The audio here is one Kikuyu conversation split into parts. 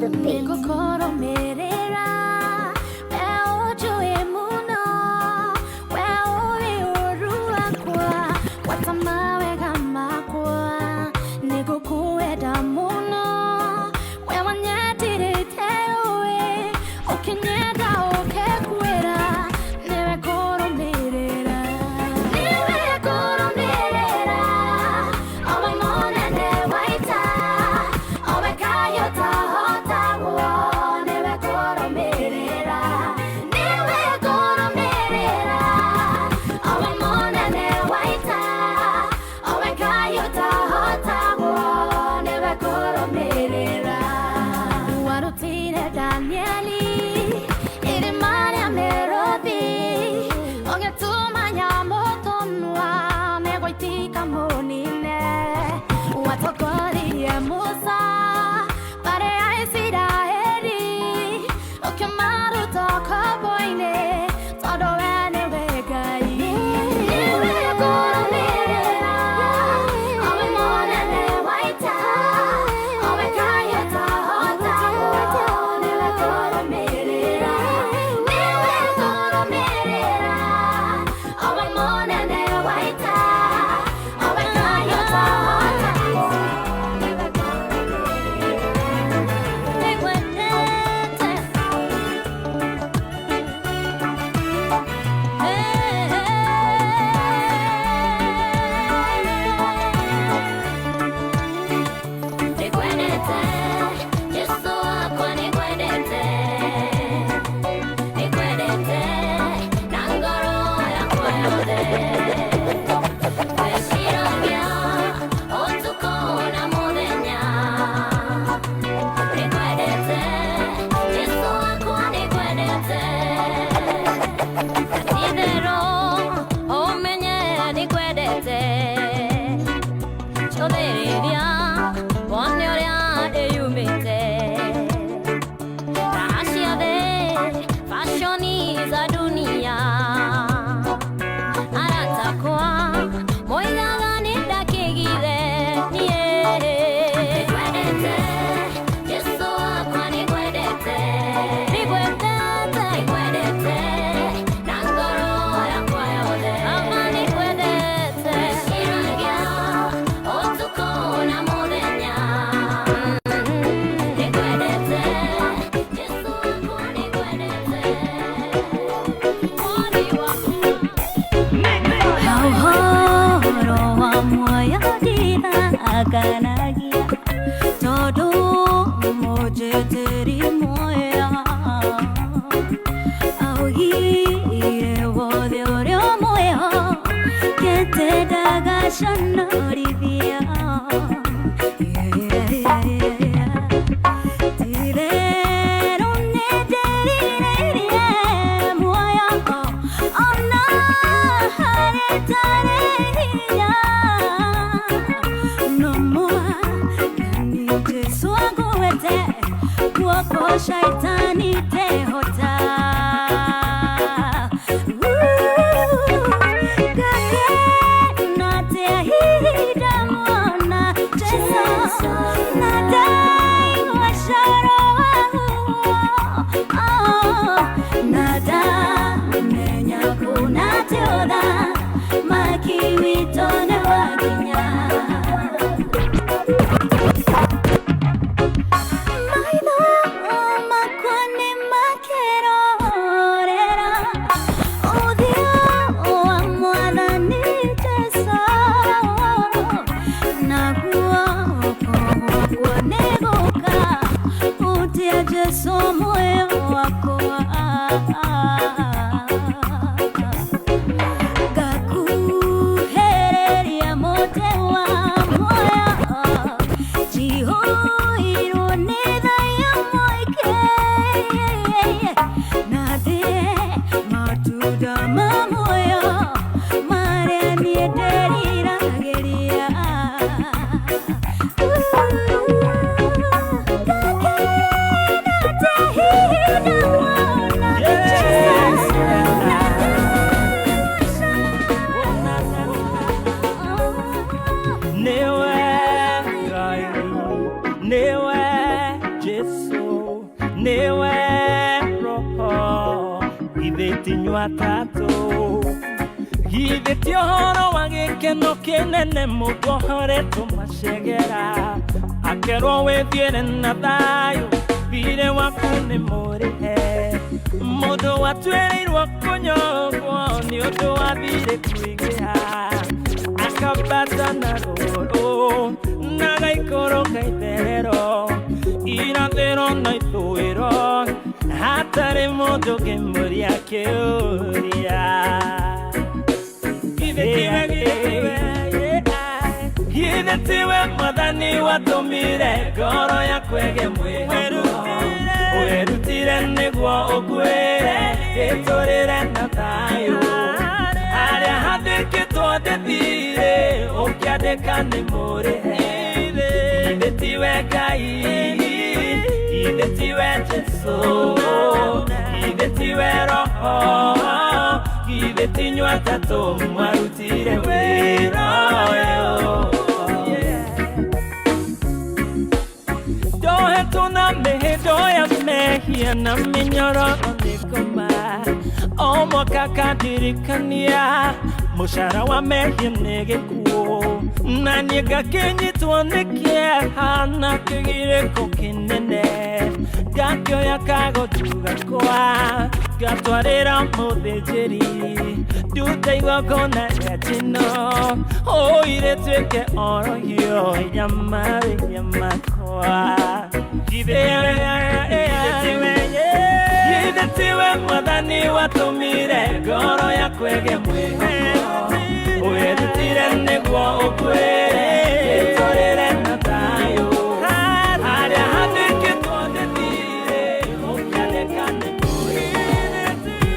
the beat. Nĩngũkũrũmĩrĩra we ũnjũĩ mũno, we ũĩ ũũru wakwa, gwata mawega makwa. Nĩngũkwenda mũno, we wanyendire ũĩ, ũkĩnyenda ũkĩnguĩra, nĩwe ngũrũmĩrĩra. Nĩwe ngũrũmĩrĩra, o we mũnene wa ita, o we kayũ tahotagwo, nĩwe ngũrũmĩrĩra. Nĩwe ngũrũmĩrĩra, o we mũnene wa ita, o we kayũ tahotagwo, nĩwe ngũrũmĩrĩra. Warutire Danieli irima rĩa mĩrũthi, ũgĩtũma nyamũ tũnua mĩgwaitika mũnine. Watongoririe Musa mbarĩ ya Isiraeli, ũkĩmaruta ũkombo-inĩ, tondũ we nĩwe Ngai. Nĩwe ngũrũmĩrĩra, o we mũnene wa ita, o we kayũ tahotagwo, nĩwe ngũrũmĩrĩra. Nĩwe ngũrũmĩrĩra, o we mũnene wa ita, o we kayũ tahotagwo, nĩwe ngũrũmĩrĩra. Nĩngwendete, Jesũ wakwa nĩngwendete, nĩngwendete na ngoro yakwa yothe. Ngwĩciragia ũtukũ na mũthenya, nĩngwendete, Jesũ wakwa nĩngwendete. Ti-itherũ ũmenye nĩngwendete, cũthĩrĩria wone ũrĩa ndĩyumĩte. Raha cia thĩ, fashoni za dunia, arata akwa moigaga nĩ ndakĩgire niĩ. Nĩngwendete, Jesũ wakwa nĩngwendete, nĩngwendete, nĩngwendete na ngoro yakwa yothe. Ama nĩngwendete, ngwĩciragia ũtukũ na mũthenya, nĩngwendete, Jesũ wakwa nĩngwendete. Mwathi wakwa. Ũhoro wa muoyo ndithakanagia, tondũ mũnjĩtĩri muoyo augire wothe ũrĩa muoyo kete ndagaconorithia. Ti-itherũ nĩndĩrirĩirie muoyo ona harĩ ndarĩ hinya, no Mwathani Jesũ anguĩte guoko, shaitani ndehota. Ngakena atĩa hihi ndamuona Jesũ, na ndaigua coro waguo, na ndamenya kũna atĩ ũthamaki witũ nĩ wakinya. Maitho makwa nĩ makĩrorera ũthiũ wa Mwathani Jesũ, naguo guoko nĩ gũka ũtie Jesũ muoyo wakwa. Ngakuhĩrĩria mũtĩ wa muoyo, njihũirwo nĩ thayũ mũingĩ, na ndĩe matunda ma muoyo marĩa niĩ ndĩriragĩria. Ngakena atĩa hihi ndamuona Jesũ. Niwe roho Githĩ ti inyuĩ atatũ Githĩ ti ũhoro wa gĩkeno kĩnene mũndũ ohoretwo macegera akerwo wĩthiĩre na thayũ thirĩ waku nĩ mũrĩhe mũndũ watuĩrĩirwo kũnyongwo nĩ ũndũ wa thirĩ kũingĩha akambata na rũrũ na gaikũrũka itherero irathĩro na ithũĩro hatarĩ mũndũ ũngĩmũria kĩũria Githĩ tiwe mwathani watũmire ngoro yaku ĩgĩe mwĩhoko wĩrutire nĩguo ũkuĩre ĩtũrĩre na thayũ harĩa handĩkĩtwo ndĩthire ũkĩandĩka nĩ mũrĩhe Githĩ tiwe Ngai Githĩ tiwe Jesũ Githĩ tiwe Roho Githĩ ti inyuĩ atatũ mwarutire wĩra ũyũ Ndohetwo na mĩhĩndo ya mehia na mĩnyororo nĩ ngoma o mwaka kandirikania mũcara wa mehia nĩ gĩkuũ na niĩ ngakĩnyitwo nĩ kĩeha na kĩgirĩko kĩnene ngakĩoya kagotu gakwa ngatwarĩra mũthĩnjĩri ndute igongona rĩa njino ũire tuĩke orohio ya mawĩhia makwa Githĩ tiwe mwathani watũmire ngoro yaku ĩgĩe mwĩhoko wĩrutire nĩguo ũkuĩre ĩtũrĩre na thayũ harĩa handĩkĩtwo ndĩthire ũkĩandĩka nĩ mũrĩhe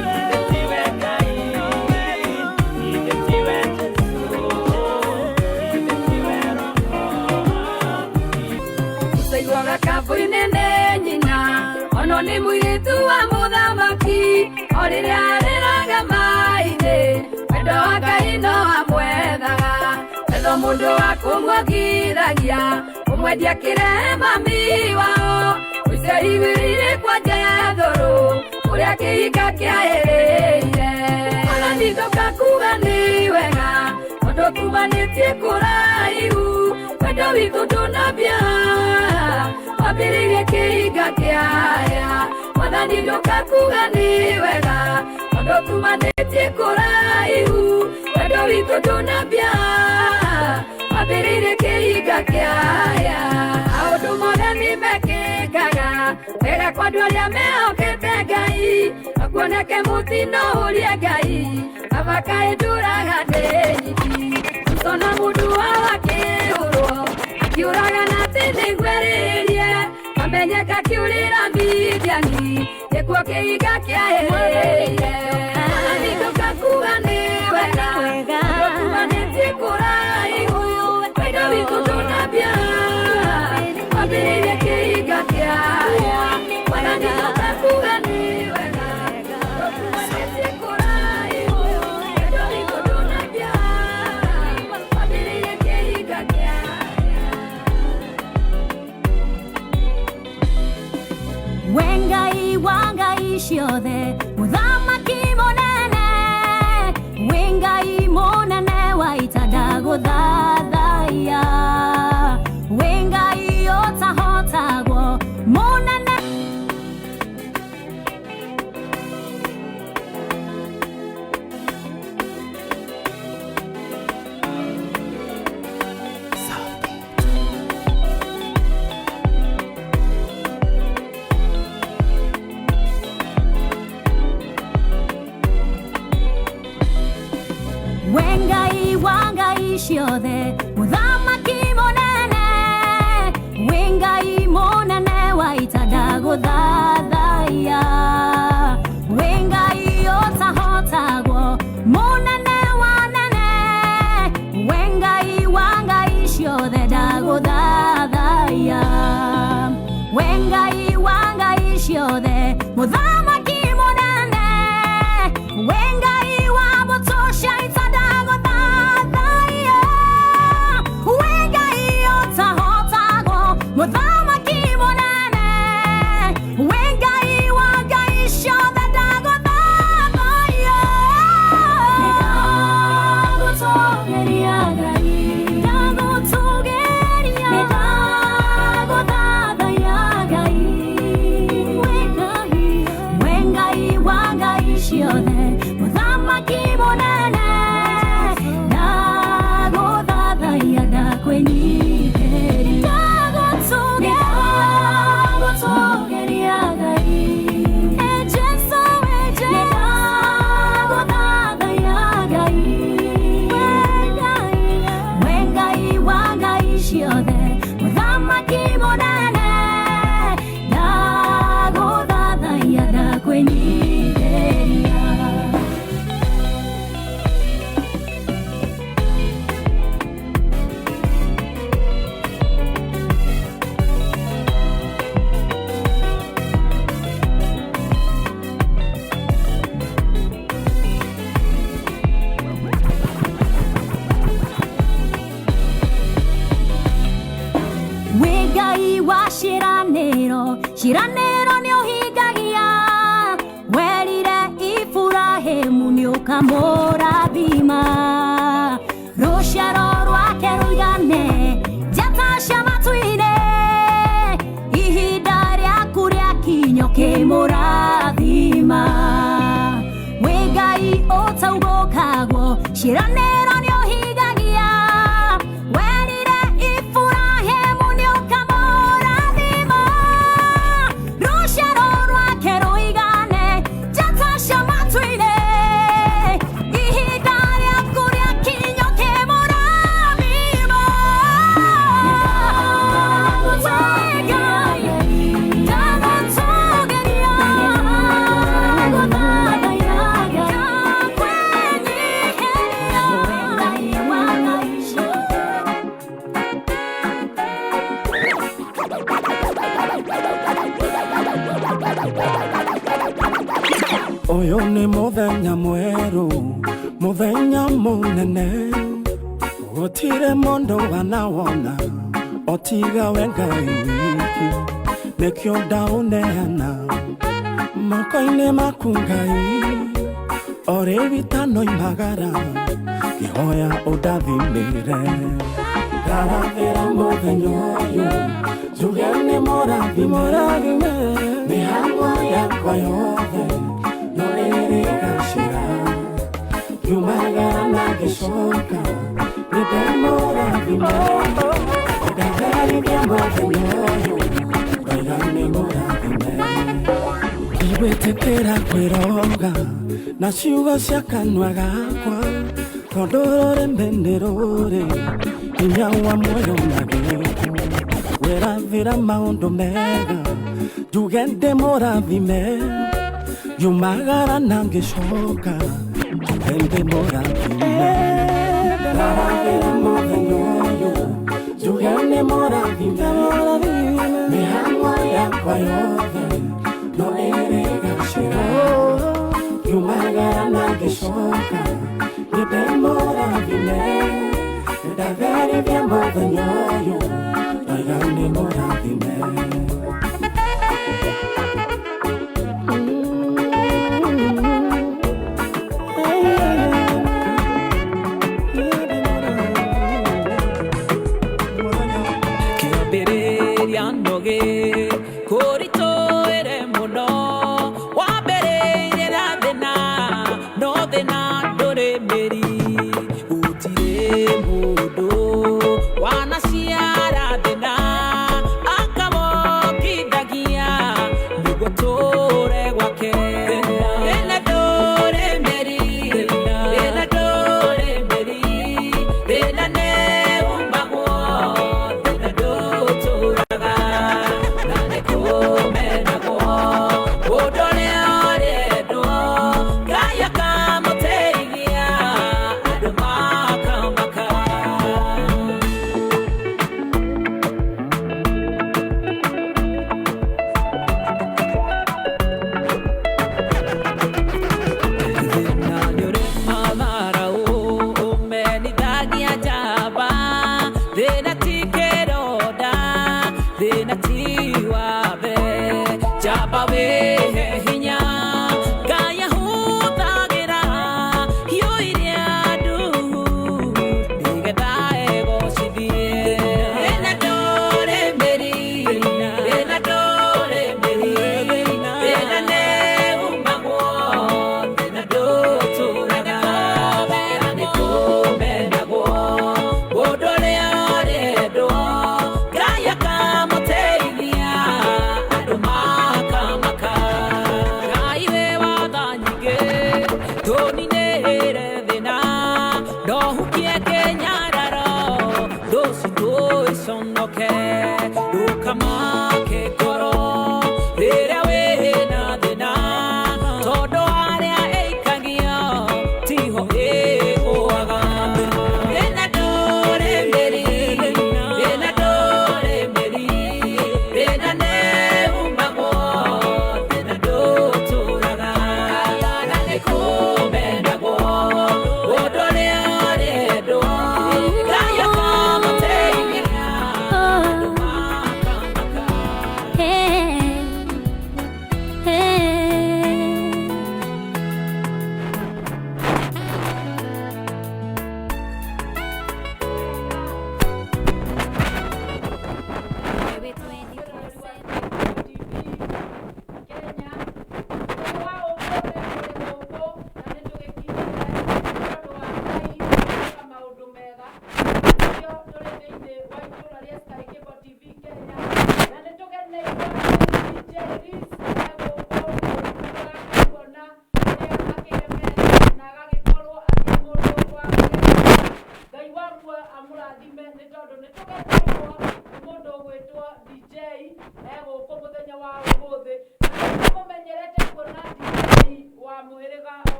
Githĩ tiwe Ngai Githĩ tiwe Jesũ Githĩ tiwe Roho Tũiguaga kabũ-inĩ nĩ nyina ono nĩ mũirĩtu wa mũthamaki o rĩrĩa arĩraga maĩ-inĩ wendo wa Ngai no amwethaga wendo mũndũ wa kũmuongithagia ũmwendia kĩrehe mami wao ũice igĩrĩire kwa Jethũrũ ũrĩa kĩhinga kĩaĩrĩire Mwathani ndũkakuga nĩ wega tondũ tumanĩtie kũraihu wendo witũ ndũnambia wambĩrĩirie kĩhinga kĩaya Mwathani ndũkakuga nĩ wega tondũ tumanĩtie kũraihu wendo witũ ndũnambia wambĩrĩirie kĩhinga kĩaya maũndũ mothe nĩ mekĩkaga wega kwa andũ arĩa mehokete Ngai akuoneke mũtino ũrie Ngai baba kaĩ ndũraga ndĩ nyiki Musa mũndũ wao akĩhũrwo akiũraga na atĩ nĩngwerĩrie amenyeka kĩũrĩra Midiani nĩkuo kĩhinga kĩaĩrĩire Mwathani ndũkakuga nĩ wega tondũ tumanĩtie kũraihu wendo witũ ndũnambia wambĩrĩirie kĩhinga kĩaya Mwathani ndũkakuga nĩ wega tondũ tumanĩtie kũraihu wendo witũ ndũnambia wambĩrĩirie kĩhinga kĩaya We Ngai wa ngai ciothe mũthamaki mũnene wĩ Ngai mũnene wa ita ndagũthathaiya wĩ Ngai ũtahotagwo mũnene We Ngai wa ngai ciothe mũthamaki mũnene wĩ Ngai mũnene wa ita ndagũthathaiya wĩ Ngai ũtahotagwo mũnene wa nene wĩ Ngai wa ngai ciothe ndagũthathaiya we Ngai wa ngai ciothe mũthamaki mũnene we Ngai wa mbũtũ cia ita ndagũthathaiya we Ngai ũtahotagwo mũthamaki mũnene we mũno ciĩranĩro nĩ ũhingagia werire Iburahĩmu nĩ ũkamũrathima rũciaro rwake rũigane njata cia matu-inĩ ihinda rĩaku rĩakinya ũkĩmũrathima wĩ Ngai ũtaugũkagwo ciĩranĩro nĩ ũhingagia werire Iburahĩmu nĩ ũkamũrathima rũciaro rwake rũigane njata cia matu-inĩ ihinda rĩaku rĩakinya ũkĩmũrathima Wĩ Ngai ndagũtũũgĩria ngũthathaiya ngakwĩnyihĩria Ngai wa ngai ciothe. Ũyũ nĩ mũthenya mwerũ, mũthenya mũnene, gũtirĩ mũndũ wanawona otiga we Ngai wiki, nĩkĩo ndaũneana moko-inĩ maku Ngai, o rĩu itanoimagara ngĩhoya ũndathimĩre. Ndarathĩra mũthenya ũyũ njuge nĩ mũrathime, mĩhang'o yakwa yothe no ĩrĩgacĩra, ngiumagara na ngĩcoka nĩ ndĩmũrathime, ndatherithia mũthenya ũyũ ndoiga nĩ mũrathime. Ndigwĩtĩkĩra kwĩroga na ciugo cia kanua gakwa, tondũ rũrĩmĩ nĩ rũrĩ hinya wa muoyo na gĩkuũ. Wĩrathĩra maũndũ mega njuge ndĩmũrathime, ngiumagara na ngĩcoka njuge ndĩmũrathime. Ndarathĩra mũthenya ũyũ njuge nĩ mũrathime, mĩhang'o yakwa yothe no ĩrĩgacĩra, ngiumagara na ngĩcoka nĩ ndĩmũrathime, ndatherithia mũthenya ũyũ ndoiga nĩ mũrathime. Kĩambĩrĩria nogĩ kũritũĩre mũno wambĩrĩire na thĩna no thĩna ndũrĩ mĩri gũtirĩ mũndũ wanaciara thĩna akamokithagia nĩguo tũre gwake. Thĩna ndũrĩ mĩri, thĩna ndũrĩ mĩri, thĩna nĩ umagwo, thĩna ndũtũraga na nĩ kũmenagwo. Mũndũ ũrĩa ũrendwo Ngai akamũteithia andũ makamaka. Thĩna nĩũrĩ matharaũ ũmenithagia njamba, thĩna ti kĩronda, thĩna ti wathe, njamba wĩhe hinya Ngai ahũthagĩra hiũ iria nduhu nĩgetha egocithie. Thĩna ndũrĩ mĩri, thĩna ndũrĩ mĩri, thĩna nĩ umagwo, thĩna ndũtũraga na nĩ kũmenagwo. Mũndũ ũrĩa ũrendwo Ngai akamũteithia andũ makamaka.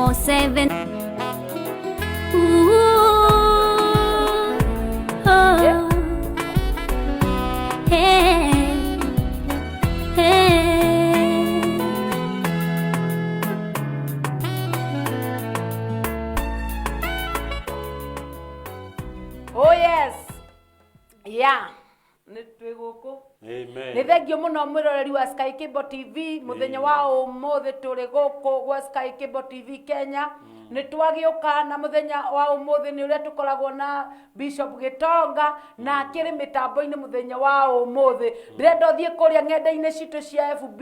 24/7. Ooh, oh. Hey, hey. Oh yes. Yeah. Nĩ twĩ gũkũ. Amen. Nĩ thengio mũno mwĩroreri wa Sky Cable TV mũthenya wa ũmũthĩ tũrĩ gũkũ gwa Sky Cable TV Kenya. Nĩ twagĩũka na mũthenya wa ũmũthĩ nĩ ũrĩa tũkoragwo na Bishop Gĩtonga na akĩrĩ mĩtambo-inĩ mũthenya wa ũmũthĩ. Ndĩrenda ũthiĩ kũrĩa ng'enda-inĩ citũ cia FB.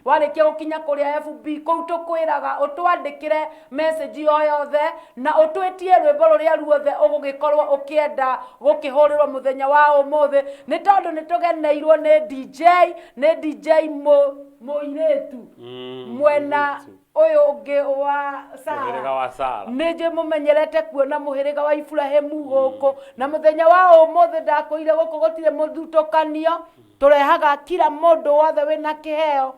Warĩkia gũkinya kũrĩa FB kũu tũkwĩraga ũtwandĩkĩre message o yothe na ũtwĩtie rwĩmbo rũrĩa ruothe ũgũgĩkorwo ũkĩenda gũkĩhũrĩrwo mũthenya wa ũmũthĩ nĩ tondũ nĩ tũgeneirwo nĩ DJ nĩ DJ mũirĩtu mwena mũirĩtu. ũyũ ũngĩ wa Sara Mũhĩrĩga wa Sara. nĩ njĩ mũmenyerete kuona mũhĩrĩga wa Iburahĩmu gũkũ na mũthenya wa ũmũthĩ ndakwĩire gũkũ gũtirĩ mũthutũkanio tũrehaga kila mũndũ wothe wĩna kĩheo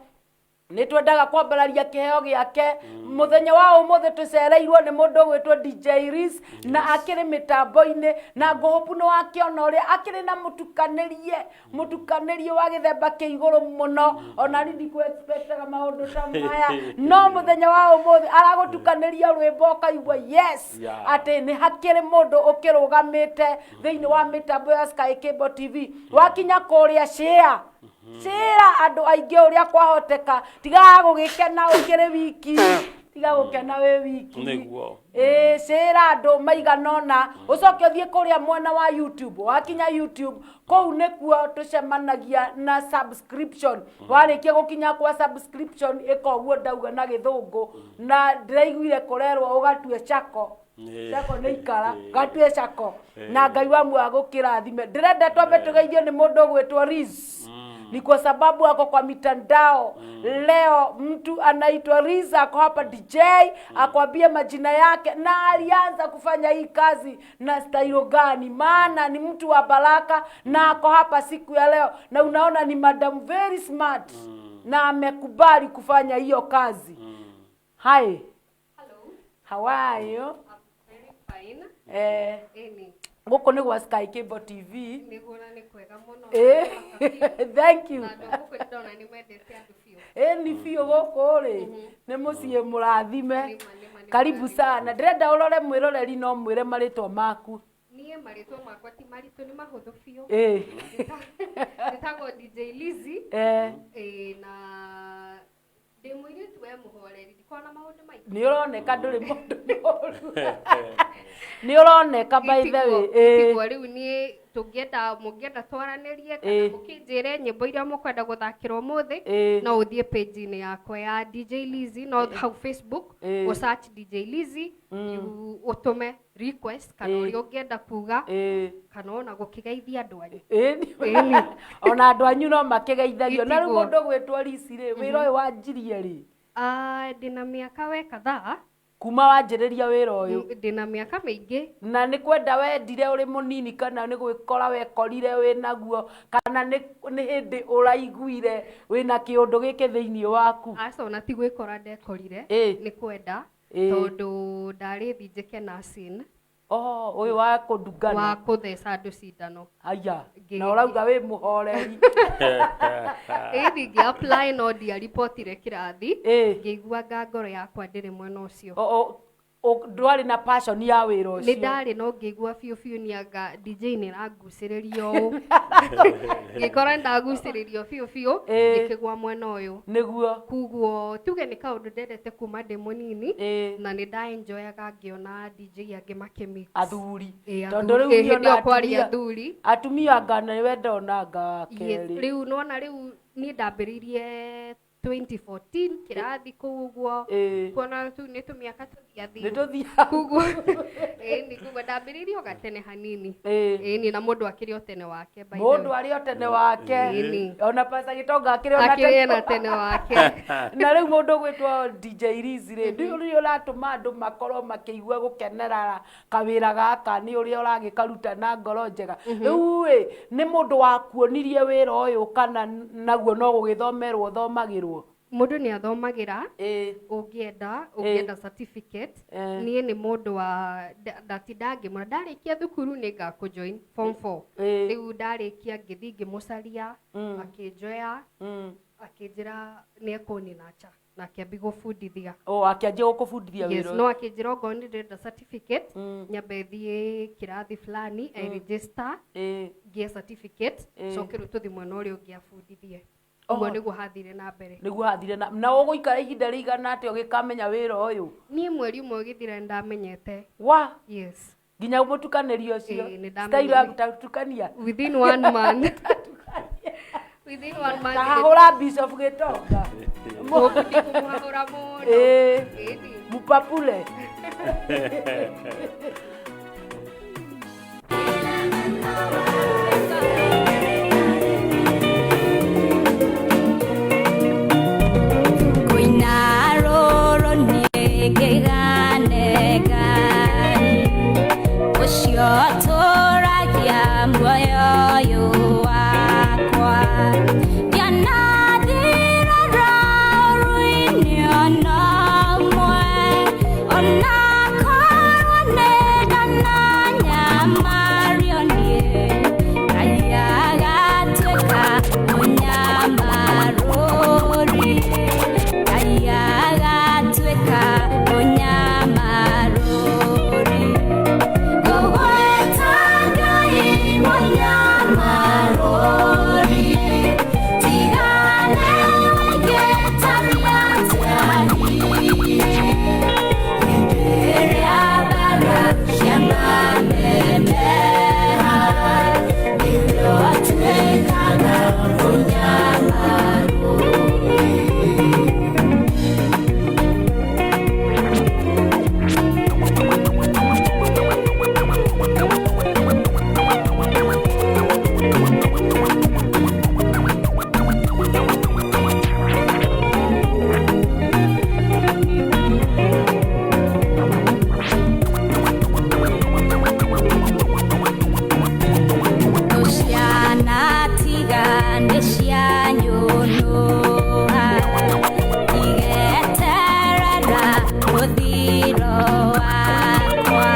nĩ twendaga kwambararia kĩheo gĩake mũthenya wa ũmũthĩ tũcereirwo nĩ mũndũ ũgwĩtwo DJ Reese na akĩrĩ mĩtambo-inĩ na ngũhũpu nĩ wakĩona ũrĩa akĩrĩ na mũtukanĩrie mũtukanĩrie wa gĩthemba kĩa igũrũ mũno ona niĩ ndikũ-expectaga maũndũ ta maya no mũthenya wa ũmũthĩ aragũtukanĩria rwĩmbo ũkaigua yes Yeah. atĩ nĩ hakĩrĩ mũndũ ũkĩrũgamĩte thĩinĩ wa mĩtambo ya Sky Cable TV wakinya kũrĩa share cĩra andũ aingĩ ũrĩa kwahoteka tigaga gũgĩkena ũkĩrĩ wiki tiga gũkena wĩ wiki Nĩguo. ĩĩ cĩra andũ maigana ũna ũcoke ũthiĩ kũrĩa mwena wa youtube wakinya youtube kũu nĩkuo tũcemanagia na subscription warĩkia gũkinya kwa subscription ĩka ũguo ndauga na gĩthũngũ na ndĩraiguire kũrerwo ũgatue chako Ĩĩ. cako nĩ ikara Ĩĩ. gatue cako na ngai wa muoyo agũkĩrathime ndĩrenda twambe tũgeithio nĩ mũndũ ũgwĩtwo Riz ni kwa sababu ako kwa mitandao leo mtu anaitwa Riz ako hapa DJ akwambie majina yake na alianza kufanya hii kazi na stailo gani maana ni mtu wa baraka na ako hapa siku ya leo na unaona ni madam very smart na amekubali kufanya hiyo kazi hi how are you Very fine. eh Ĩni, gũkũ nĩ gwa Sky Cable TV nĩguo na nĩ kwega mũno. eh thank you Na andũ a gũkũ ndĩrona nĩ mendete andũ biũ. ĩni biũ gũkũ rĩ nĩ mũciĩ mũrathime Nĩma, nĩma, nĩ karibu mũrathime. sana ndĩrenda ũrore mwĩroreri no mwĩre marĩtwa maku Niĩ marĩtwa makwa ti maritũ nĩ mahũthũ biũ. ĩ Njĩtagwo DJ Lizzy. eh Ĩĩ, na ndĩ mũirĩtu we mũhoreri, ndikoragwo na maũndũ maingĩ. nĩ ũroneka ndũrĩ mũndũ mũru nĩ ũroneka by the way ĩ Itiguo rĩu niĩ tũngĩenda mũngĩenda twaranĩrie kana Ĩĩ. mũkĩnjĩre nyĩmbo iria mũkwenda gũthakĩra ũmũthĩ Ĩĩ. no ũthiĩ page-inĩ yakwa ya DJ Lizzy no hau Facebook Ĩĩ. ũ search DJ Lizzy you ũtũme request kana Ĩĩ. ũrĩa ũngĩenda kuga ĩ kana ona gũkĩgeithia andũ anyu ĩ Ĩni. ona andũ anyu no makĩgeithagio na rĩu Itiguo. mũndũ ũgwĩtwo Rici rĩ wĩra ũyũ wanjirie rĩ Ah, ndĩna mĩaka we kadhaa kuma wanjĩrĩria wĩra ũyũ ndĩna mĩaka mĩingĩ na nĩ kwenda wendire ũrĩ mũnini kana nĩ gwĩkora wekorire wĩ naguo kana nĩ nĩ hĩndĩ ũraiguire wĩna kĩũndũ gĩkĩ thĩinĩ waku aca ona ti gwĩkora ndekorire Ĩĩ. nĩ kwenda Ĩĩ. tondũ ndarĩ thi njĩke nursing oh ũyũ wa wa kũndungana kũtheca andũ cindano aya Ngĩ- na ũrauga wĩ mũhoreri ĩthi ngĩ apply no ndiaribotire kĩrathi Ĩĩ. ngĩigua nga ngoro yakwa ndĩrĩ mwena ũcio O- o- o- ndwarĩ na passion ya wĩra nĩ ũcio ndarĩ no ngĩigua biũ biũ nĩ anga DJ nĩ ĩrangucĩrĩria ũũ ngĩkora ndagucĩrĩrio biũ biũ Ĩĩ. ngĩkĩgwa mwena ũyũ nĩguo kuguo tuge nĩ kaũndũ ndendete kuma ndĩ mũnini Ĩĩ. na nĩ ndaenjoyaga ngĩona DJ angĩ makĩmix athuri Ĩĩ, tondũ rĩu athuri. Ĩĩ, niĩ hĩndĩ ona ĩyo kwarĩ atumia- athuri. atumia anga nĩ wenda onanga wa Yes, kerĩ rĩu nona rĩu niĩ ndambĩrĩirie 2014 kĩrathi kũu ũguo Ĩĩ. kuona tu nĩ tũmĩaka tũthiathi nĩ tũthiaga kuguo ĩni kuguo ndambĩrĩirie o gatene hanini Ĩĩ. ĩni na mũndũ akĩrĩ o tene wake by the mũndũ way. arĩ o tene wake Ĩni. ona pasa gĩtonga akĩrĩ ona akĩrĩ na tene wake na rĩu mũndũ ũgwĩtwo DJ Liz rĩ nĩ ũrĩa ũratũma andũ makorwo makĩigua gũkenerera kawĩra gaka nĩ ũrĩa ũragĩkaruta na ngoro njega rĩu ĩ nĩ mũndũ wakuonirie wĩra ũyũ kana naguo no gũgĩthomerwo thomagĩrwo Mũndũ nĩ athomagĩra Ĩĩ. ũngĩenda ũngĩenda certificate. Eh. Niĩ nĩ mũndũ wa ndatinda ngĩmwĩra ndarĩkia thukuru nĩ ngakũjoin form 4. Ĩĩ. Rĩu ndarĩkia ngĩthiĩ ngĩmũcaria, akĩnjoya, akĩnjĩra nĩ ekũninacha na akĩambia gũbundithia. O akĩanjia gũkũbundithia Yes, wĩra no ũyũ. akĩnjĩra okorwo nĩ ndĩrenda certificate, nyambe thiĩ kĩrathi fulani, I register, Ĩĩ. ngĩe certificate, Ĩĩ. coke rĩu tũthiĩ mwena ũrĩa ũngĩ abundithie. Oh. Ũguo nĩguo hathire na mbere. Nĩguo hathire na ũgũikara ihinda rĩigana atĩa ũgĩkamenya wĩra ũyũ? Niĩ mweri ũmwe ũgĩthira nĩndamenyete. Wa Yes. nginya mũtukanĩrio ũcio? Ĩĩ, nĩndamenyire. Style ya gũtukania. Within one month, within one month. Ta hahũra Bishop Gĩtonga. Mũbundĩ kũmũhahũra mũno. Ĩĩ. Ĩni. Mupapule. Kũina rũrũ nĩ ngĩgane Ngai ũcio tũragia muoyo ũyũ wakwa ndianathira rũrũ-inĩ ona ũmwe ona korwo nĩ ndananyamario niĩ Ngai agatuĩka mũnyamarũri Ngai agatuĩka mũnyamarũri ngũgweta Ngai mũnyamarũri tigane wĩgĩtaria hĩndĩ ĩrĩa mbara ciamaneneha nĩrĩo atuĩkaga mũnyamarũri. Ciana tiga nĩ cianyũnũha igeterera mũthiro wakwa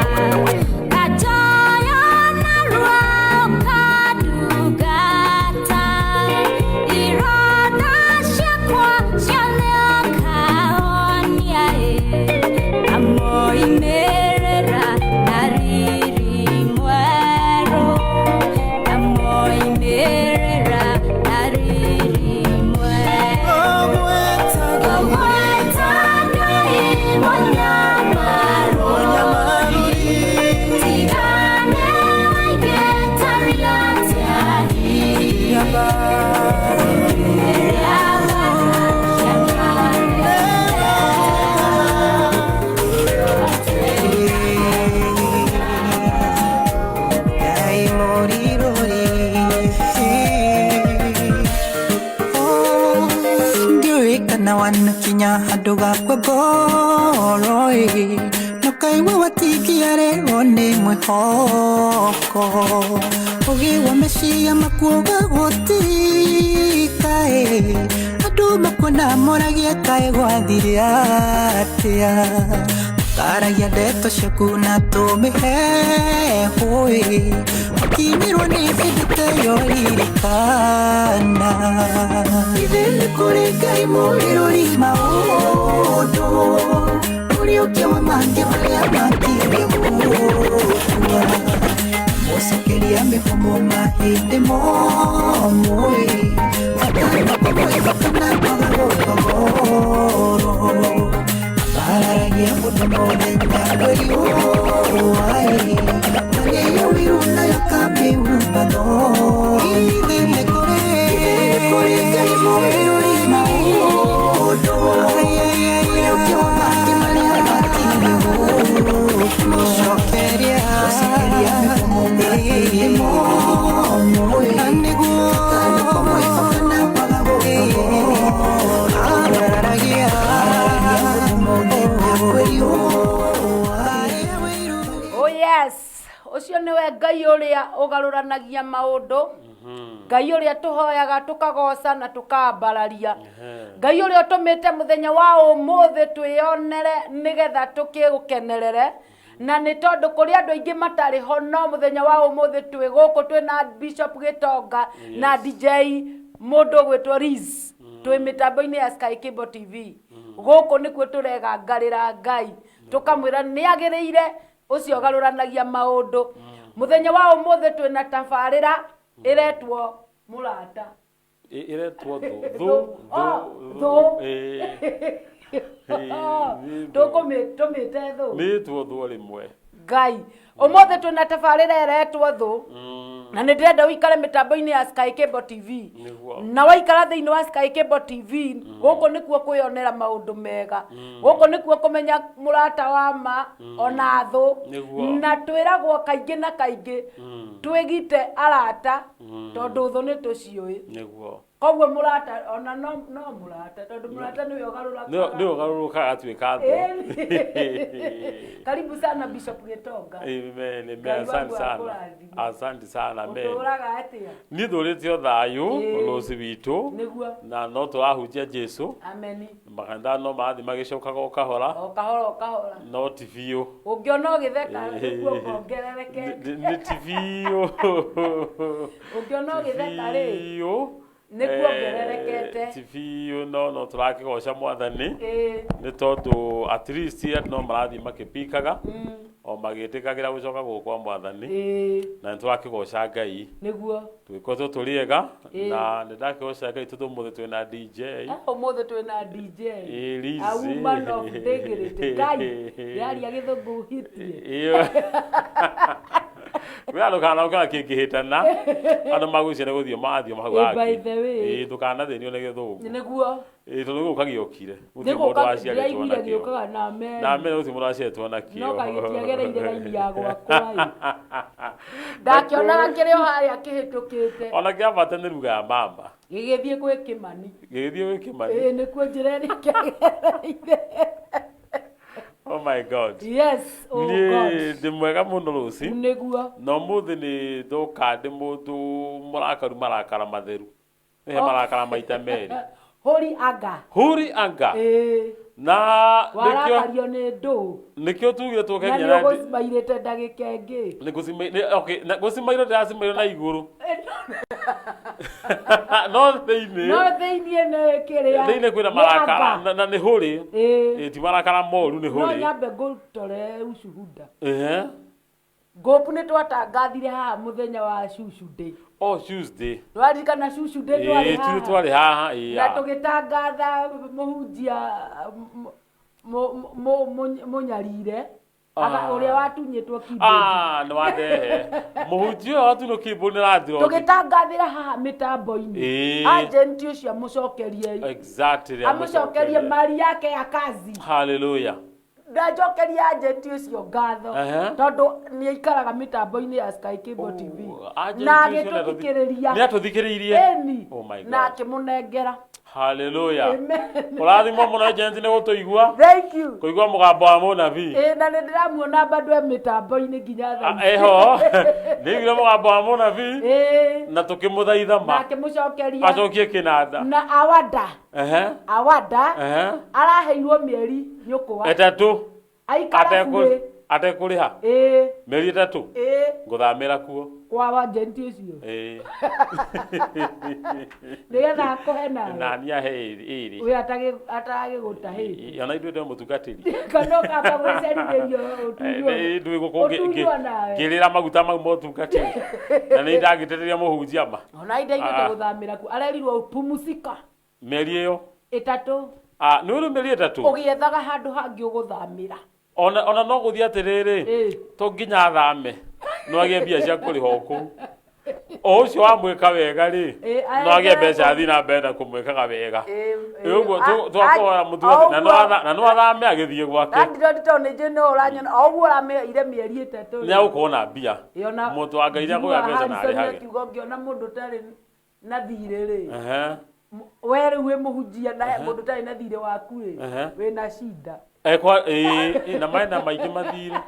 kanjoyo narua ũkandungata ironda ciakwa ciothe ũkahonia ĩ amoimĩrĩra na riri mwerũ amoimĩrĩra na riri mwerũ ngũgweta Ngai mũnyamarũri tigane waingĩtaria atĩa ĩrĩa Ngai mũrirũri ndiũĩ kana wanakinya handũ gakwa ngoro-ĩ nũkaigua watingiarĩrwo nĩ mwĩhoko ũgĩ wa meciria makuoga gũtikaĩ andũ makuona moragia kaĩ gwathire atĩa karagia ndeto ciaku na tũmĩheehũĩ ũkinyĩrwo nĩ hĩndĩ ta ĩyo ririkana ithe nĩ kũrĩ Ngai mũrĩrũri maũndũ ũrĩũkia wa mangĩ marĩa matingĩgũkua mũcokeria mĩhũmũ mahĩndĩ momũĩ atanakũmwĩhoka na kwaga gũtogorwo Bararagia mũno mũthenya kwĩ riũa-ĩ marĩa ũiru nayo kamĩhumba thoni ithe nĩ kũrĩ Ngai mũrĩrũri maũndũ ũrĩũkia wa mangĩ marĩa matingĩgũcokeria mĩhũmũ mahĩndĩ momũĩ na nĩguo kũmwĩhoka na kwaga gũtogorwo Bararagia Oh yes, ũcio nĩwe Ngai ũrĩa ũgarũranagia maũndũ. Ngai ũrĩa tũhoyaga tũkagoca na tũkambararia, Ngai ũrĩa ũtũmĩte mũthenya wa ũmũthĩ twĩonere nĩgetha tũkĩũkenerere, na nĩ tondũ kũrĩ andũ aingĩ matarĩ ho, no mũthenya wa ũmũthĩ twĩ gũkũ twĩna Bishop Gĩtonga na DJ mũndũ ũgwĩtwo Liz, twĩ mĩtambo-inĩ ya Sky Cable TV. Gũkũ nĩkuo tũregangarĩra Ngai, tũkamwĩra nĩ agĩrĩire ũcio ũgarũranagia maũndũ. Mũthenya wa ũmũthĩ twĩna tabarĩra ĩretwo Mũrata. Ĩretwo thũ. Thũ. Thũ. Oh, Thũ. thũ. Ĩĩ. Ĩĩ, Tũkũmĩte thũ. Nĩ ĩtwo thũ rĩmwe. Ngai, ũmũthĩ twĩna tabarĩra ĩretwo thũ, na nĩ ndĩrenda ũikare mĩtambo-inĩ ya Sky Cable TV. Nĩguo. Na waikara thĩinĩ wa Sky Cable TV, gũkũ nĩkuo kwĩyonera maũndũ mega, gũkũ nĩkuo kũmenya mũrata wa ma ona thũ. Nĩguo. Na twĩragwo kaingĩ na kaingĩ twĩgite arata tondũ thũ nĩ tũciũĩ. Nĩguo. Koguo mũrata ona no mũrata, tondũ mũrata nĩwe ũgarũrũkaga. Nĩ ũgarũrũkaga atuĩka thũ. Ĩni. Karibu sana Bishop Gĩtonga. Amen, amen. Ngai Asante waku sana. akũrathime. Asante sana, amen. Ũtũũraga atĩa? Niĩ ndũrĩte o thayũ. Ĩĩ. Rũci witũ. Nĩguo. Na no tũrahunjia Jesu. Ameni. Makanitha no marathiĩ magĩcokaga o kahora. O kahora o kahora. No ti biũ. Ũngĩona ũgĩtheka nĩguo ngongerereke. Nĩ ti biũ. Ũngĩona ũgĩtheka rĩ, Biũ. nĩ kuongererekete. Ti biũ, no tũrakĩgoca Mwathani. Ĩĩ. Nĩ tondũ at least andũ no marathiĩ makĩpikaga o magĩtĩkagĩra gũcoka gũkũ kwa Mwathani. Ĩĩ. Na nĩ tũrakĩgoca Ngai. Nĩguo. Twĩkoretwo tũrĩ ega. Ĩĩ. Na nĩ ndakĩgoca Ngai tondũ ũmũthĩ twĩna DJ. Ah, ũmũthĩ twĩna DJ. Ĩĩ, Liz. A woman of dignity. Ngai, yaria gĩthũngũ hitie. Ĩyo. Kwĩ andũ kana ũkana kĩngĩhĩtana andũ magwĩciria nĩ gũthiĩ mathiĩ hau Ĩĩ, by hangĩ. the way. Ĩĩ, ndũkanathinio nĩ gĩthũngũ. Nĩguo. Ĩĩ, tondũ gũka gĩokire. Gũtirĩ Nĩ mũndũ gũka waciarĩtwo ndĩraiguire nakĩo. gĩũkaga na meri. Na meri gũtirĩ mũndũ waciarĩtwo nakĩo. No gagĩtiagereire raini ya gwakwa ĩ. Ndakĩonaga kĩrĩ o harĩa kĩhĩtũkĩte. Ona kĩambata nĩ ruga ya mama. Gĩgĩthiĩ gwĩ Kĩmani. Gĩgĩthiĩ gwĩ Kĩmani. Ĩĩ, nĩkuo njĩra ĩrĩa kĩagereire. Oh my God. Yes, oh Niĩ God. ndĩ mwega mũno rũci. Nĩguo. Na ũmũthĩ nĩ ndoka ndĩ mũndũ mũrakaru, marakara matheru. Nĩ Oh. marakara maita merĩ. Hũri anga. Huri anga. Ĩĩ. Na nĩkĩo Warakario nĩ ndũ. nĩkĩo tugire tũke Na nginya nĩ na ũgũcimairĩte ndagĩka ĩngĩ. nĩ okay, na gũcimairwo ndĩracimairwo na igũrũ. No thĩinĩ. No thĩiniĩ nĩ kĩrĩa. Thĩinĩ kwĩna Nĩ marakara anga. na nĩ hũrĩ. Ĩĩ. Ĩĩ, ti marakara moru, nĩ No hũrĩ. nyambe ngũtore ushuhuda. Ehe. Ngũpu nĩ twatangathire haha mũthenya wa Cucu Day. Oh, Tuesday. Twaririkana Cucu Day twarĩ Ĩĩ, haha. Tuesday twarĩ haha, ĩĩ. Na tũgĩtangatha mũhunjia mũnyarire Ah. ũrĩa watunyĩtwo keyboard. Ah, nĩ wandehe. Mũhunjia ũyũ watunywo keyboard nĩ rathiro. Tũgĩtangathĩra haha mĩtambo-inĩ. Ĩĩ. Agent ũcio amũcokerie. Exactly. Amũcokerie mali yake ya kazi. Hallelujah. Ndacokeria agent ũcio ngatho Ehe. tondũ nĩ aikaraga mĩtambo-inĩ ya Sky Cable TV Agent na ũcio agĩtũthikĩrĩria. Nĩ atũthikĩrĩirie. Ĩni. Oh my God. Na akĩmũnengera. Hallelujah. Amen. Ũrathimwo mũno agent nĩ gũtũigua. Thank you. Kũigua mũgambo wa mũnabii. Ĩĩ, na nĩ ndĩramuona bado e mĩtambo-inĩ nginya thaa ici. Eho. Nĩ mũgambo wa mũnabii. Ĩĩ. Na tũkĩmũthaitha Na ma. akĩmũcokeria. Acokie kĩnanda. Na awada. Ehe. Awada. Ehe. Araheirwo mĩeri nyũkwa. Ĩtatũ. Aikara burĩ. Atekũrĩha. Ĩĩ. Mĩeri ĩtatũ. Ĩĩ. Ngũthamĩra kuo. Kwa agent ũcio. Ĩĩ. Nĩgetha akũhe nawe. Na niĩ ahe ĩrĩ. Ũyũ atagĩgũtahĩte. Ona ithuĩ ndĩ mũtungatĩri. Kana ũkamba gwĩcerithĩrio ũtunywo. Ndwĩ gũkũ Ũtunywo nawe. ngĩrĩra maguta mau ma ũtungatĩri. Na nĩ ndangĩteteria mũhunjia ma. Ona indaiguĩte Ah. gũthamĩra kuo. Arerirwo pumuzika. Mĩeri ĩyo. Ĩtatũ. Ah, nĩ ũrĩ mĩeri ĩtatũ. Ũgĩethaga handũ hangĩ ũgũthamĩra. Ona no gũthiĩ atĩrĩrĩ. Ĩĩ. To nginya athame. No agĩe mbia cia kũrĩha o kũu. O ũcio wamwĩka wega rĩ. Ĩĩ, No agĩe aenderee mbeca athiĩ na mbere na kũmwĩkaga wega. Ĩĩ, Ĩ, ũguo twakũhoya mũtungatĩri na no athame agĩthiĩ gwake. Landlord tondũ nĩ njũĩ no ũranyona o ũguo ũramĩoire mĩeri ĩtatũ Nĩ agũkorwo na mbia. Mũndũ wa Ngai nĩ akũgĩa mbeca na arĩhage. akiuga ũngĩona mũndũ ũtarĩ na thirĩ rĩ, Ehe. we rĩu wĩ mũhunjia na he mũndũ ũtarĩ na thirĩ waku rĩ, Ehe. wĩna cinda. Ekwa ĩĩ, na mena maingĩ mathirĩ.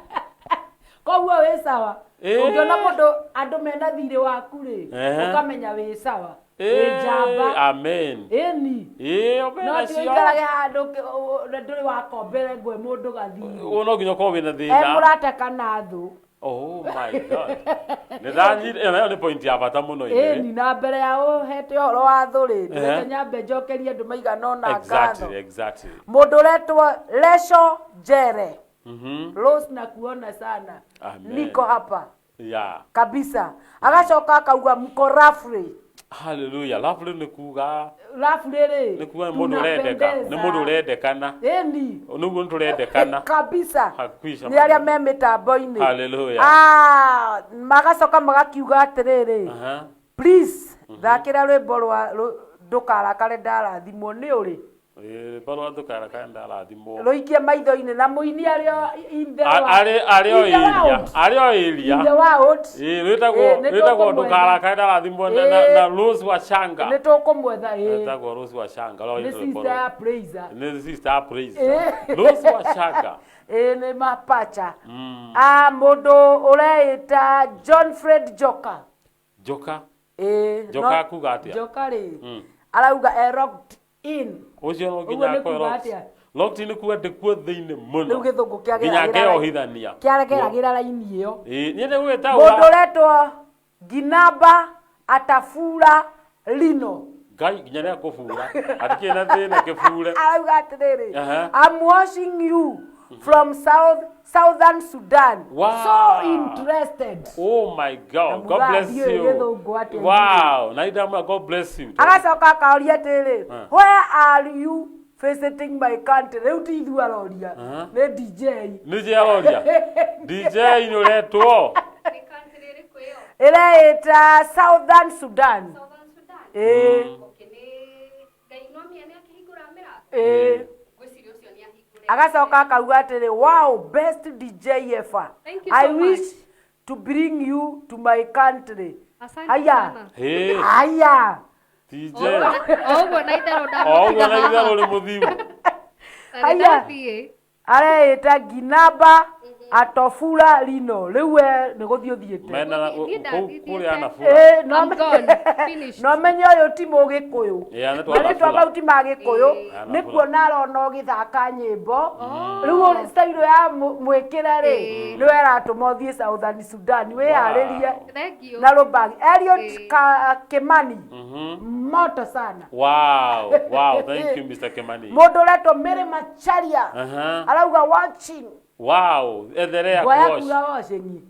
Koguo wĩ sawa. Ũngĩona mũndũ andũ mena thirĩ waku rĩ, ũkamenya wĩ sawa, wĩ njamba. Amen. Ĩni. Ĩĩ, No omena ti cio. ũikarage handũ ndũrĩ wakombere ngwe mũndũ gathirĩ. Ũguo no nginya ũkorwo wĩna E thĩna. mũrata kana thũ. Oh my God. Nĩ ndanyita, ĩyo nayo nĩ point ya bata mũno Ĩni, inĩ. na mbere ya ũhete ũhoro wa thũ rĩ, Ehe. reke nyambe njokerie andũ maigana ũna ngatho. Exactly, exactly. Mũndũ ũretwo Lesho Njere. Rose na kuona sana. Amen. Niko hapa Yeah. kabisa. Agacoka akauga mko rafri. Hallelujah. Lovely nĩ kuga Rafri rĩ. nĩ kuga nĩ mũndũ ũrendeka, nĩ mũndũ ũrendekana. Ĩni. Nĩguo nĩ tũrendekana. Kabisa. Hakwisha Nĩ arĩa maneno. me mĩtambo-inĩ. Hallelujah. Ah, magacoka magakiuga atĩrĩrĩ. Aha. Please, thakĩra rwĩmbo rwa ndũkarakare ndarathimwo nĩ ũrĩ. Ĩĩ, barua ndũkarakare ndarathimwo. Rũikie maitho-inĩ na mũini arĩ o in the world. Arĩ o In the area, world. arĩ o area. In the world. Ĩĩ, rwĩtagwo Ĩĩ, nĩ rwĩtagwo tũkũmwetha. ndũkarakare ndarathimwo Ĩĩ. na Rose Wachanga. Nĩ tũkũmwetha ĩĩ. Rwĩtagwo Rose Wachanga. Nĩ sister ya Praiser. Nĩ sister ya Praiser. Ĩĩ. Rose Wachanga. Ĩĩ nĩ mapacha. Ah, mũndũ ũreĩta John Fred Joka. Joka. Ĩĩ. Joka akuga atĩa? Joka rĩ. Arauga e locked in. Ũcio no Ũguo nginya nĩ akorwo kuga locked. atĩa? Locked nĩ kuga ndĩkuo thĩinĩ mũno. Rĩu gĩthũngũ Nginya kĩageragĩra ngeohithania. kĩageragĩra raini ĩyo. Ĩĩ, niĩ nĩ gwĩtaũra. Mũndũ ũretwo Nginamba Atafura Lino. Ngai nginya nĩ akũbura. Hatikĩrĩ na thĩna kĩbure. Arauga atĩrĩrĩ, Aha. I'm watching you from Southern Sudan. Wow. So interested. Oh my God. God Namuga bless ndiũĩ you. gĩthũngũ atĩa. Wow. Na ndamwĩra God bless you. Agacoka akaũria atĩrĩrĩ, where are you visiting my country? Rĩu ti ithuĩ aroria, nĩ DJ. Nĩ njĩ aroria. DJ nĩ ũretwo. Nĩ country ĩrĩkũ ĩyo? Ĩreĩta Southern Sudan. Southern Sudan. Ĩĩ. Okay, nĩ Ngai no mĩa nĩ akĩhingũra mĩrango. Ĩĩ. Ngwĩciria ũcio nĩ ahingũrĩte. Agacoka akauga atĩrĩ, wow, best DJ ever. Thank you I so wish much. to bring you to my country. Asante Haya. sana. Hĩ, Haya. DJ. O ũguo na itherũ O ũguo na ndamũtiga itherũ haha. nĩ mũthiu. Na nĩ Haya. ndathiĩ. Areĩta Nginamba Atofura Lino. Rĩu we nĩ gũthiĩ ũthiĩte. Mena Niĩ kũu ndathiĩte. kũrĩa anabura. Ĩĩ, no I'm gone. Finished. no menye ũyũ ti mũgĩkũyũ. Ĩĩ, nĩ Marĩtwa twanabura. mau ti ma gĩkũyũ. Ĩĩ. Nĩ kuona arona ũgĩthaka nyĩmbo. Rĩu style ya mwĩkĩre rĩ, Ĩĩ. nĩwe ĩratũma ũthiĩ Southern Sudan wĩharĩrie Thank you. na rũbagi. Eliud Ĩĩ. Kimani. Moto sana. Wow, wow, thank you Mr. Kimani. Mũndũ ũretwo Mary Macharia Aha. arauga watching. Wow, etherea Ngwa kuwash. yaku ya watching.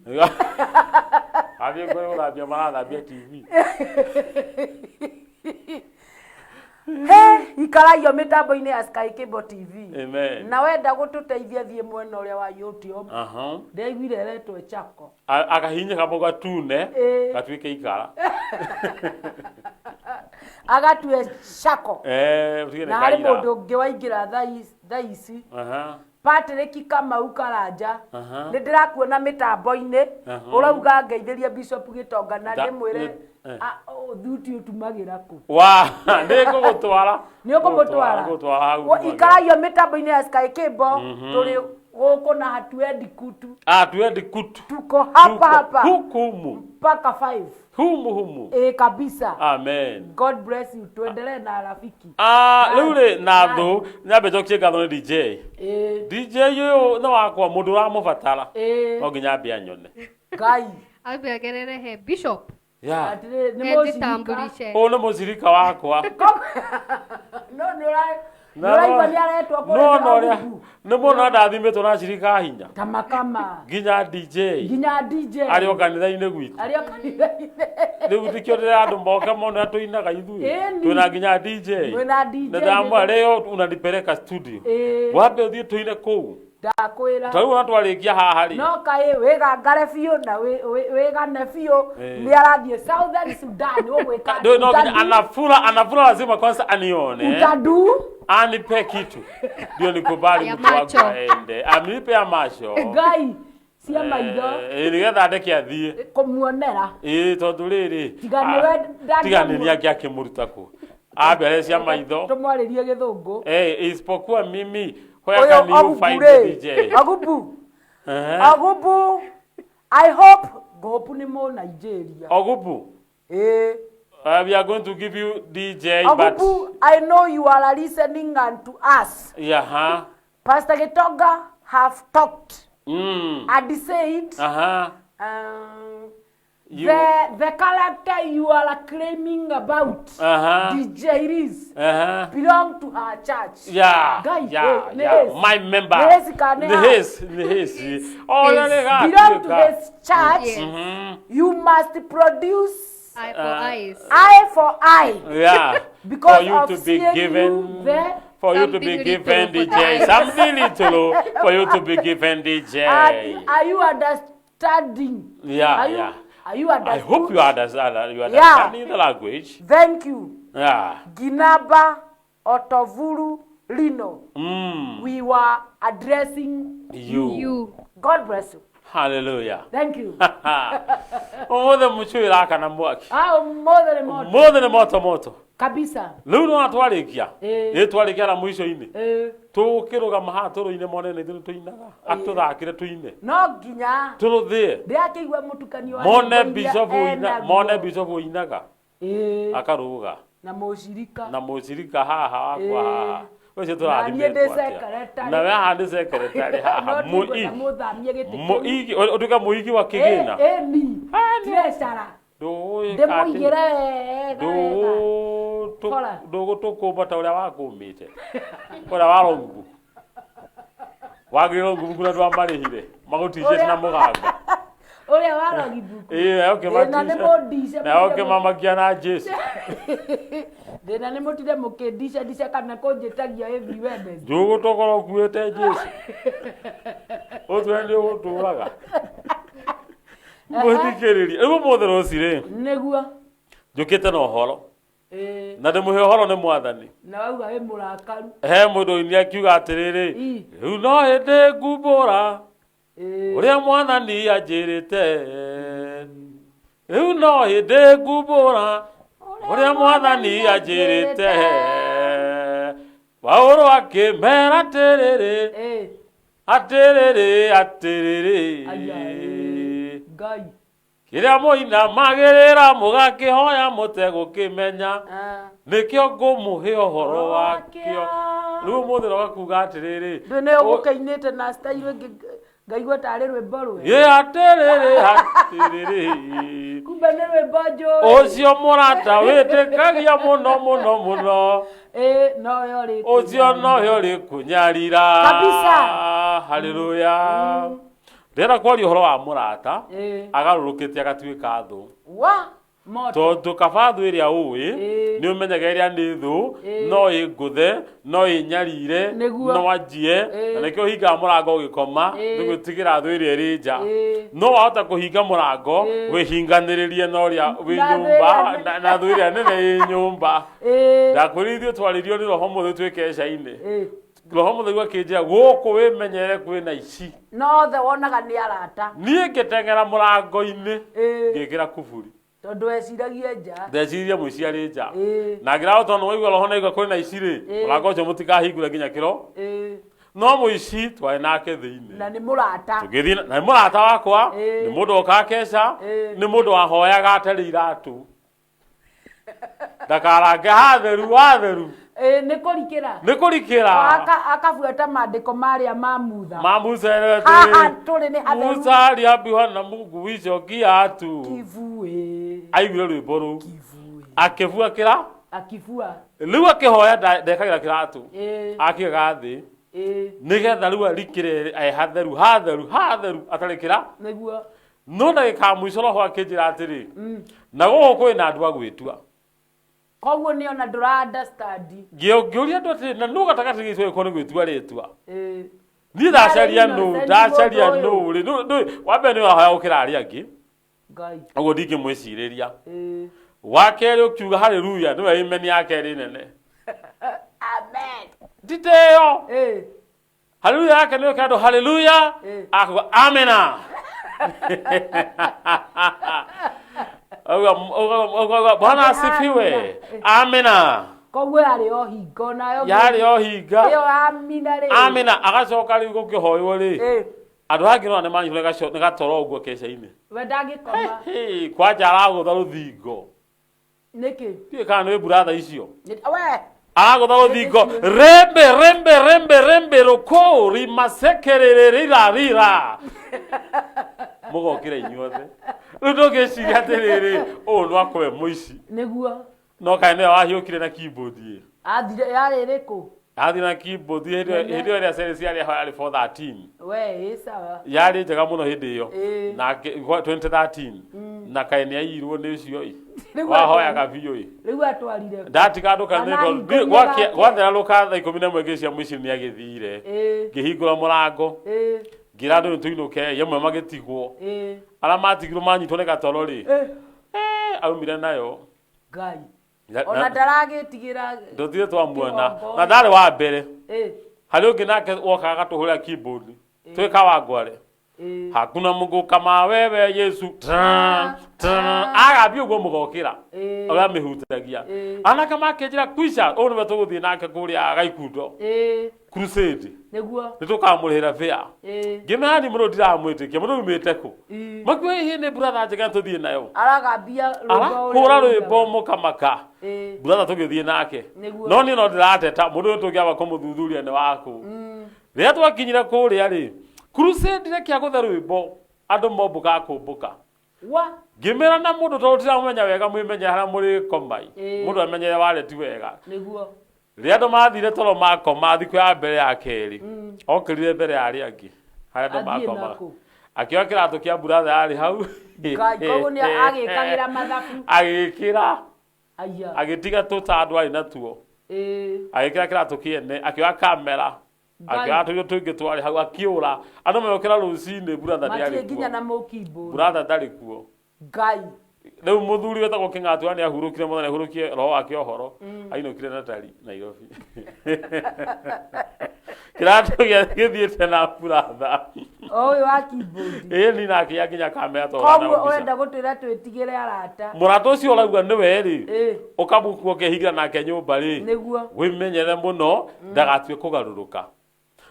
Athiĩ ngwe gũthambia marathambia TV. He, ikaraio mĩtambo-inĩ ya Sky Cable TV. Amen. Na wenda gũtũteithia thiĩ mwena ũrĩa wa YouTube. Aha. Ndĩraiguire ĩretwo Chako. Akahinya kamwe gatune Ĩĩ. gatuĩke ikara. Agatue Chako. Eh, utige nĩ Na harĩ kaira. mũndũ ũngĩ waingĩra thaa ici. Aha. Patrick Kamau Karanja. Aha. Nĩ ndĩrakuona mĩtambo-inĩ. Aha. Ũrauga ngeithĩrie Bishop Gĩtonga na ndĩmwĩre eh. thuti ũtumagĩra kũ. Wa, nĩ ngũgũtwara. Nĩ ũkũmũtwara. Ngũgũtwara hau. Ikaraio mĩtambo-inĩ ya Sky Cable tũrĩ gũkũ na hatuendi kutu. Ah, tuendi kutu. Tuko hapa Tuko hapa Hukumu. mpaka 5. Humu humu. Ĩ kabisa. Amen. God bless you. Tuendelee na rafiki. Ah, rĩu rĩ na Na- thũ nyambe njokie ngatho nĩ DJ. Ĩ DJ ũyũ nĩ wakwa mũndũ ũramũbatara. ĩ No nginya ambe anyone. Ngai. Ambe agerere he Bishop. Yeah. Atĩrĩ nĩ mũcirika. Ejitambulishe. Ũyũ nĩ mũcirika wakwa. No nĩ ũra nĩ ũraigua nĩ aretwo No kũrĩ no ũrĩa Agubu. nĩ mũno ndathimĩtwo na cirika hinya. Kama kama Nginya DJ nginya DJ arĩ o kanitha-inĩ gwitũ. arĩ o kanitha-inĩ. Rĩu tikĩo ndĩra andũ moke mone ũrĩa tũinaga ithuĩ. Ĩni. Twĩna nginya DJ. Mwĩna DJ. Na ndamwĩra leo unanipeleka studio. Ĩ. Wambe ũthiĩ tũine kũu. Ndakwĩra. Ta rĩu ona twarĩkia haha rĩ. No kaĩ wĩgangare biũ na wĩgane biũ Ĩ. nĩ arathiĩ Southern Sudan ũgwĩka Ndio no nginya utadu- anafura anafura lazima kwanza anione. utadu Anipe kitu. Ndio nikubali Ya mtu wangu macho. aende. Amnipe ya macho. Ngai cia maitho Eh, nĩgetha ndeke athiĩ. kũmuonera Ĩĩ tondũ rĩrĩ. Tiga nĩwe ndangĩamua. Tiga nĩ niĩ angĩakĩmũruta kũ. Ambe cia maitho. Tũmwarĩrie gĩthũngũ. Eh, isipokuwa mimi where Ũyũ can you Ogubu find rĩ the DJ? Ogubu Eh. Ogubu I hope Ngũpu nĩ mũ Nigeria. Ogupu, Ĩĩ. we are going to give you DJ, but Ogupu, I know you are listening and to us. yeah, huh? Pastor Gitonga have talked and said You, the character you are claiming about DJ Riz belong to her church. Yeah, Guy, yeah, eh, yeah. Nehesi. My member. Nehesi kana Nehesi, Nehesi. Oh, His. yeah, Belong to his church. Yes. You must produce Eye for eyes. eye for eye. Yeah. Because for you of to be seeing given, you there. for you to be Something given little for DJ, the something little for you to be given DJ. Are you understanding? Yeah, Are you, yeah. Are you I understood? hope you understand. You Yeah. understanding the language. Thank you. Yeah. Ginaba Otovuru Lino. We were addressing You. You. God bless you. Hallelujah. Thank you. Umuthi mucui rakana mwaki. Ah, more than more. Umuthi ni moto moto. Kabisa. Rĩu nĩwona twarĩkia. Ĩĩ. Ĩ twarĩkia na mũico-inĩ. Eh, Tũkĩrũgama haha tũrũine mone nĩ ithuĩ tũinaga. Atũthakĩre tũine. no nginya Tũrũthĩe. ndĩrakĩigua mũtukanio wa Mone nyĩmbo iria bishop ũina, enaguo. mone bishop ũinaga. Ĩĩ, Akarũga. na mũcirika Na mũcirika haha wakwa Ĩĩ. haha. Ũcio Na niĩ tũrathimĩtwo ndĩ atĩa. secretary. Na we haha nĩ secretary haha. No Mũigi. ndigwenda mũthamie gĩtĩ kĩu. Mũigi, ũtuĩke mũigi wa kĩgĩna. Ĩ, ĩ, ni treasurer. Ndũĩ Ndĩmũigĩre wega wega. Kora. Ndũgũtũkũmba ta ũrĩa wakũmĩte ũrĩa warongubu wagĩrĩirwo ngubu na ndwamarĩhire magũticĩte na mũgambo Ũrĩa warogi mbuku. ĩĩ Thĩna nĩ mũndice nawe ũkĩmamakia na Jesu Thĩna nĩ mũtinde mũkĩndica ndica kana kũnjĩtagia every Wednesday. ndũgũtũkorwo ũkuĩte Jesu ũtwĩre nĩ ũgũtũraga mũthikĩrĩria rĩu ũmũthĩ rũci-rĩ Nĩguo. njũkĩte na ũhoro Ĩĩ, na ndĩmũhe ũhoro nĩ mwathani na wauga wĩ mũrakaru. he mũndũ ũini akiuga atĩrĩrĩ Ĩ. rĩu no hĩndĩ ngumbũra Ĩĩ. ũrĩa mwathani anjĩrĩte rĩu no hĩndĩ ngumbũra ũrĩa mwathani anjĩrĩte Paũlũ akĩmera atĩrĩrĩ Ĩĩ. atĩrĩrĩ atĩrĩrĩ Aya, ĩĩ. Ngai. kĩrĩa mũinamagĩrĩra mũgakĩhoya mũtegũkĩmenya Ah. nĩkĩo ngũmũhe ũhoro wakĩo rĩu ũmũthĩ roga kuga atĩrĩrĩ Ndũ nĩ ũgũkĩinĩte na style ĩngĩ ngaigua tarĩ rwĩmbo rwega. ĩ atĩrĩrĩ atĩrĩrĩ Kumbe nĩ rwĩmbo njũĩ. ũcio mũrata wĩtĩkagia mũno mũno mũno Ĩĩ, nowe ũrĩ ũcio nowe ũrĩ kũnyarira Kabisa. haleluya ndĩrenda kwaria ũhoro wa mũrata Ĩĩ. agarũrũkĩte agatuĩka thũ Wa moto. tondũ kaba thũ ĩrĩa ũĩ Ĩĩ. nĩ ũmenyaga ĩrĩa nĩ thũ Ĩĩ. no ĩngũthe no ĩnyarire Nĩguo. no anjie Ĩĩ. na nĩkĩo ũhingaga mũrango ũgĩkoma Ĩĩ. nĩ gwĩtigĩra thũ ĩrĩa ĩrĩ nja Ĩĩ. no wahota kũhinga mũrango Ĩĩ. wĩhinganĩrĩrie na ũrĩa wĩ Na thũ nyũmba ĩrĩa na na thũ ĩrĩa nene ĩ nyũmba Ĩĩ. ndakwĩrire ithuĩ twarĩrio nĩ roho mũtheru twĩ keca-inĩ Ĩĩ. roho mũtheru akĩnjĩra gũkũ wĩmenyere kwĩna ici No othe wonaga nĩ arata. niĩ ngĩteng'era mũrango-inĩ Ĩĩ. ngĩkĩra kuburi Tondũ eciragie nja. ndeciria mũici arĩ nja Ĩĩ. na ngĩrago tondũ waigua roho naigua kwĩna ici rĩ Ĩĩ. mũrango ũcio mũtikahingũre nginya kĩro Ĩĩ. no mũici twarĩ nake thĩinĩ Na nĩ mũrata. tũgĩthiĩ na nĩ mũrata wakwa Ĩĩ. nĩ mũndũ okaga keca Ĩĩ. nĩ mũndũ wahoyaga atarĩ iratũ ndakarange hatheru hatheru Ĩĩ, nĩ kũrikĩra. nĩ kũrikĩra Akabuata maandĩko marĩa ma Mutha. ma Musa erĩwe Haha atĩrĩrĩ tũrĩ nĩ hatheru. Musa aliambiwa na Mungu wico kiatu Kivue. aiguire rwĩmbo rũu Kivue. akĩbua kĩra Akibua. rĩu akĩhoya ndekagĩra kĩratũ Ĩĩ. akiaga thĩ Ĩĩ. nĩgetha rĩu arikĩre e hatheru hatheru hatheru atarĩ kĩra Nĩguo. no ndagĩka ya mũico roho akĩnjĩra atĩrĩ na gũkũ kwĩna andũ a gwĩtua Koguo nĩ ona ndũra understand. ngĩũria andũ atĩrĩ na nũ gatagatĩ gaitũ gĩkorwo nĩ gwĩtua rĩtwa Ĩĩ. niĩ ndacaria Marĩ nũ innocent ndacaria mũndũ nũ rĩ wa mbere nĩ ũrahoya gũkĩra arĩa angĩ Ngai. ũguo ndingĩmwĩcirĩria Ĩĩ. wa kerĩ ũkiuga haleluya nĩwe imeni ya kerĩ nene Amen. nditĩo Ĩĩ. haleluya yake nĩyo kĩandũ haleluya Ĩĩ. akuga amena Auga, bwana asifiwe amena Koguo yarĩ o hingo nayo. yarĩ o hinga Ĩyo amina rĩ. amena agacoka rĩu gũkĩhoywo rĩ Ĩĩ. Andũ angĩ nona nĩ manyitwo nĩ gatoro ũguo keca-inĩ. We ndangĩkoma. Hey, kwanja aragũtha rũthingo. Nĩkĩ? Ndiũĩ kana nĩ buratha icio. We. Aragũtha rũthingo rembe rembe rembe rembe rũkũ rimacekerere rira rira. Mũgokĩra inyuothe. Rĩu ndũngĩciria atĩrĩrĩ, ũyũ no akorwe mũici. Nĩguo. No kaĩ nĩwe wahiũkire na keyboard ĩ. Athire yarĩ ĩrĩkũ? Athiĩ na keyboard hĩndĩ Nene. hĩndĩ ĩyo ĩrĩa series yarĩ ho yarĩ 413. We ĩ sawa. Yarĩ njega mũno hĩndĩ ĩyo. Ĩĩ. Na 2013. Na kaĩ nĩ aiyirwo nĩ ũcio ĩ. Rĩu Wahoyaga biũ ĩ. Rĩu atwarire. kũ? Ndatiga andũ Kana kanitha ahingũrire gake. gwathera rũka thaa 11 ngĩcia mũici nĩ agĩthire. Ĩĩ. Ngĩhingũra mũrango. Ĩĩ. Ngĩra andũ nĩ tũinũke yamwe magĩtigwo. Ĩĩ. Arĩa matigirwo manyitwo nĩ gatoro rĩ. Ĩĩ. Aumire nayo. Ngai. Na- Ona na- ndaragĩtigĩra. Ndũthire twamuona. Kĩgongo. Na ndarĩ wa mbere. Ĩĩ. Harĩ ũngĩ nake wokaga agatũhũrĩra keyboard. Twĩ Kawangware. Ĩĩ. Hakuna Mungu kama wewe Yesu. Tran, tran. Agambia ũguo mũgokĩra. Ĩĩ. Ũrĩa mĩhutagia. Ĩĩ. Anake makĩnjĩra kwica ũyũ nĩwe tũgũthiĩ nake kũrĩa Gaikundo. Ĩĩ. Crusade. Nĩguo. Nĩ tũkamũrĩhĩra fare. Ĩĩ. Ngĩmera ni mũndũ ndiramwĩtĩkia mũndũ umĩte kũ. Ĩĩ. Makiuga hihi nĩ brother njega tũthiĩ nayo. Aragambia rwĩmbo ũrĩa Arahũra rũigaga. rwĩmbo mũkamaka. Ĩĩ. Brother tũgĩthiĩ nake. Nĩguo. No niĩ no ndĩrateta mũndũ ũyũ tũngĩamba kũmũthuthuria nĩ waku. Rĩrĩa twakinyire kũrĩa rĩ, crusade reke agũthe rwĩmbo andũ mombũkaga kũmbũka. Wa. Ngĩmera na mũndũ tondũ tiramũmenya wega mwĩmenye harĩa mũrĩkomai. Ĩĩ. Mũndũ amenyere wareti wega. Nĩguo. Rĩrĩa andũ mathire toro makoma thikũ ya mbere ya kerĩ, okĩrire mbere ya arĩa angĩ harĩa andũ Athiĩ makomaga. nakũ? Akĩoya kĩratũ kĩa buratha yarĩ hau. Ngai, koguo nĩ agĩkagĩra mathabu. Agĩkĩra, Aya. agĩtiga tũtandũ arĩ natuo. Ĩĩ. Agĩkĩra kĩratũ kĩene, akĩoya kamera, Ngai. akĩoya tũindo tũingĩ twarĩ hau akĩũra. Andũ magĩũkĩra rũcinĩ buratha Matirĩ ndĩarĩ nginya kuo. na mũkimbo. Buratha ndarĩ kuo. Ngai. Rĩu mũthuri wetagwo Kĩng'atua nĩ ahurũkire mũthenya ahurũkie roho wake ũhoro ainũkire na tari Nairobi. Kĩratũ gĩthiĩte na buratha. O ũyũ wa keyboard. Ĩĩ ni nake ya nginya kamera tondũ Koguo mbica. ũrenda gũtwĩra twĩtigĩre arata. Mũrata ũcio ũrauga nĩwe rĩ, Ĩĩ. ũkamũkua ũkehingira nake nyũmba rĩ, Nĩguo. wĩmenyere mũno ndagatue kũgarũrũka.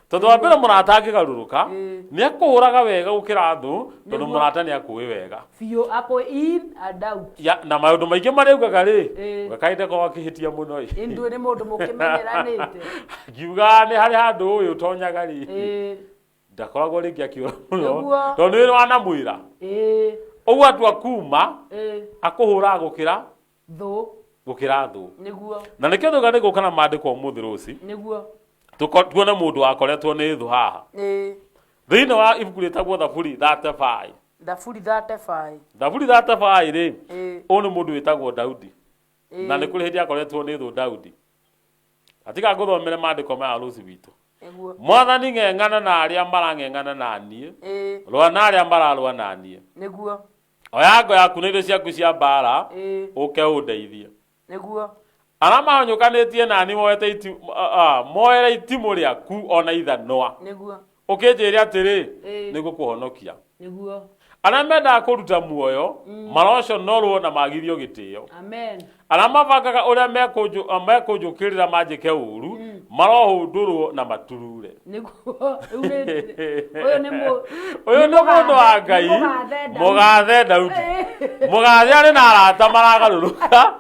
Tondũ wa mbere mũrata angĩgarũrũka Ĩĩ. nĩ akũhũraga wega gũkĩra thũ tondũ Nĩguo. mũrata nĩ akũĩ wega. Biũ akũ in and out. Ya, na maũndũ maingĩ marĩa augaga rĩ, Ĩĩ. we kahinda korwo akĩhĩtia mũno ĩ. Indũ nĩ mũndũ mũkĩmenyeranĩte. Ngiuga nĩ harĩ handũ ũyũ ũtonyaga rĩ, Ĩĩ. ndakoragwo rĩngĩ akĩũra mũno Nĩguo. tondũ nĩ wanamwĩra. Ĩĩ. Ũguo atua kuma Ĩĩ. akũhũraga gũkĩra Thũ. gũkĩra thũ. Nĩguo. Na nĩkĩo tũga nĩ gũka na maandĩko ũmũthĩ rũci Nĩguo. tuone mũndũ wakoretwo nĩ thũ haha. Ĩĩ. Thĩinĩ wa ibuku rĩtagwo Thaburi 35. Thaburi 35. Thaburi 35 rĩ, Ĩĩ. ũyũ nĩ mũndũ wĩtagwo Daudi. Ĩĩ. Na nĩ kũrĩ hĩndĩ akoretwo nĩ thũ Daudi. Atiga ngũthomere maandĩko maya rũci witũ. Nĩguo. Mwathani ng'eng'ana na arĩa marang'eng'ana na niĩ, Ĩĩ. rũa na arĩa mararũa na niĩ. Nĩguo. Oya ngo yaku na indo ciaku cia mbaara, Ĩĩ. ũke ũndeithie. Nĩguo. Arĩa mahanyũkanĩtie na niĩ moete moere itimũ rĩaku ona ithanwa. Nĩguo. Ũkĩnjĩre atĩrĩ, Ĩĩ. nĩngũkũhonokia. Nĩguo. Arĩa mendaga kũruta muoyo, maroconorwo na magithio gĩtĩo. Amen. Arĩa mabangaga ũrĩa mekũnjũkĩrĩra manjĩke ũũru, marohũndũrwo na maturure. Nĩguo. Rĩu ũyũ nĩ Ũyũ nĩ mũndũ wa Ngai, nĩ mũgathe Daudi. mũgathe Daudi. Mũgathe arĩ na arata maragarũrũka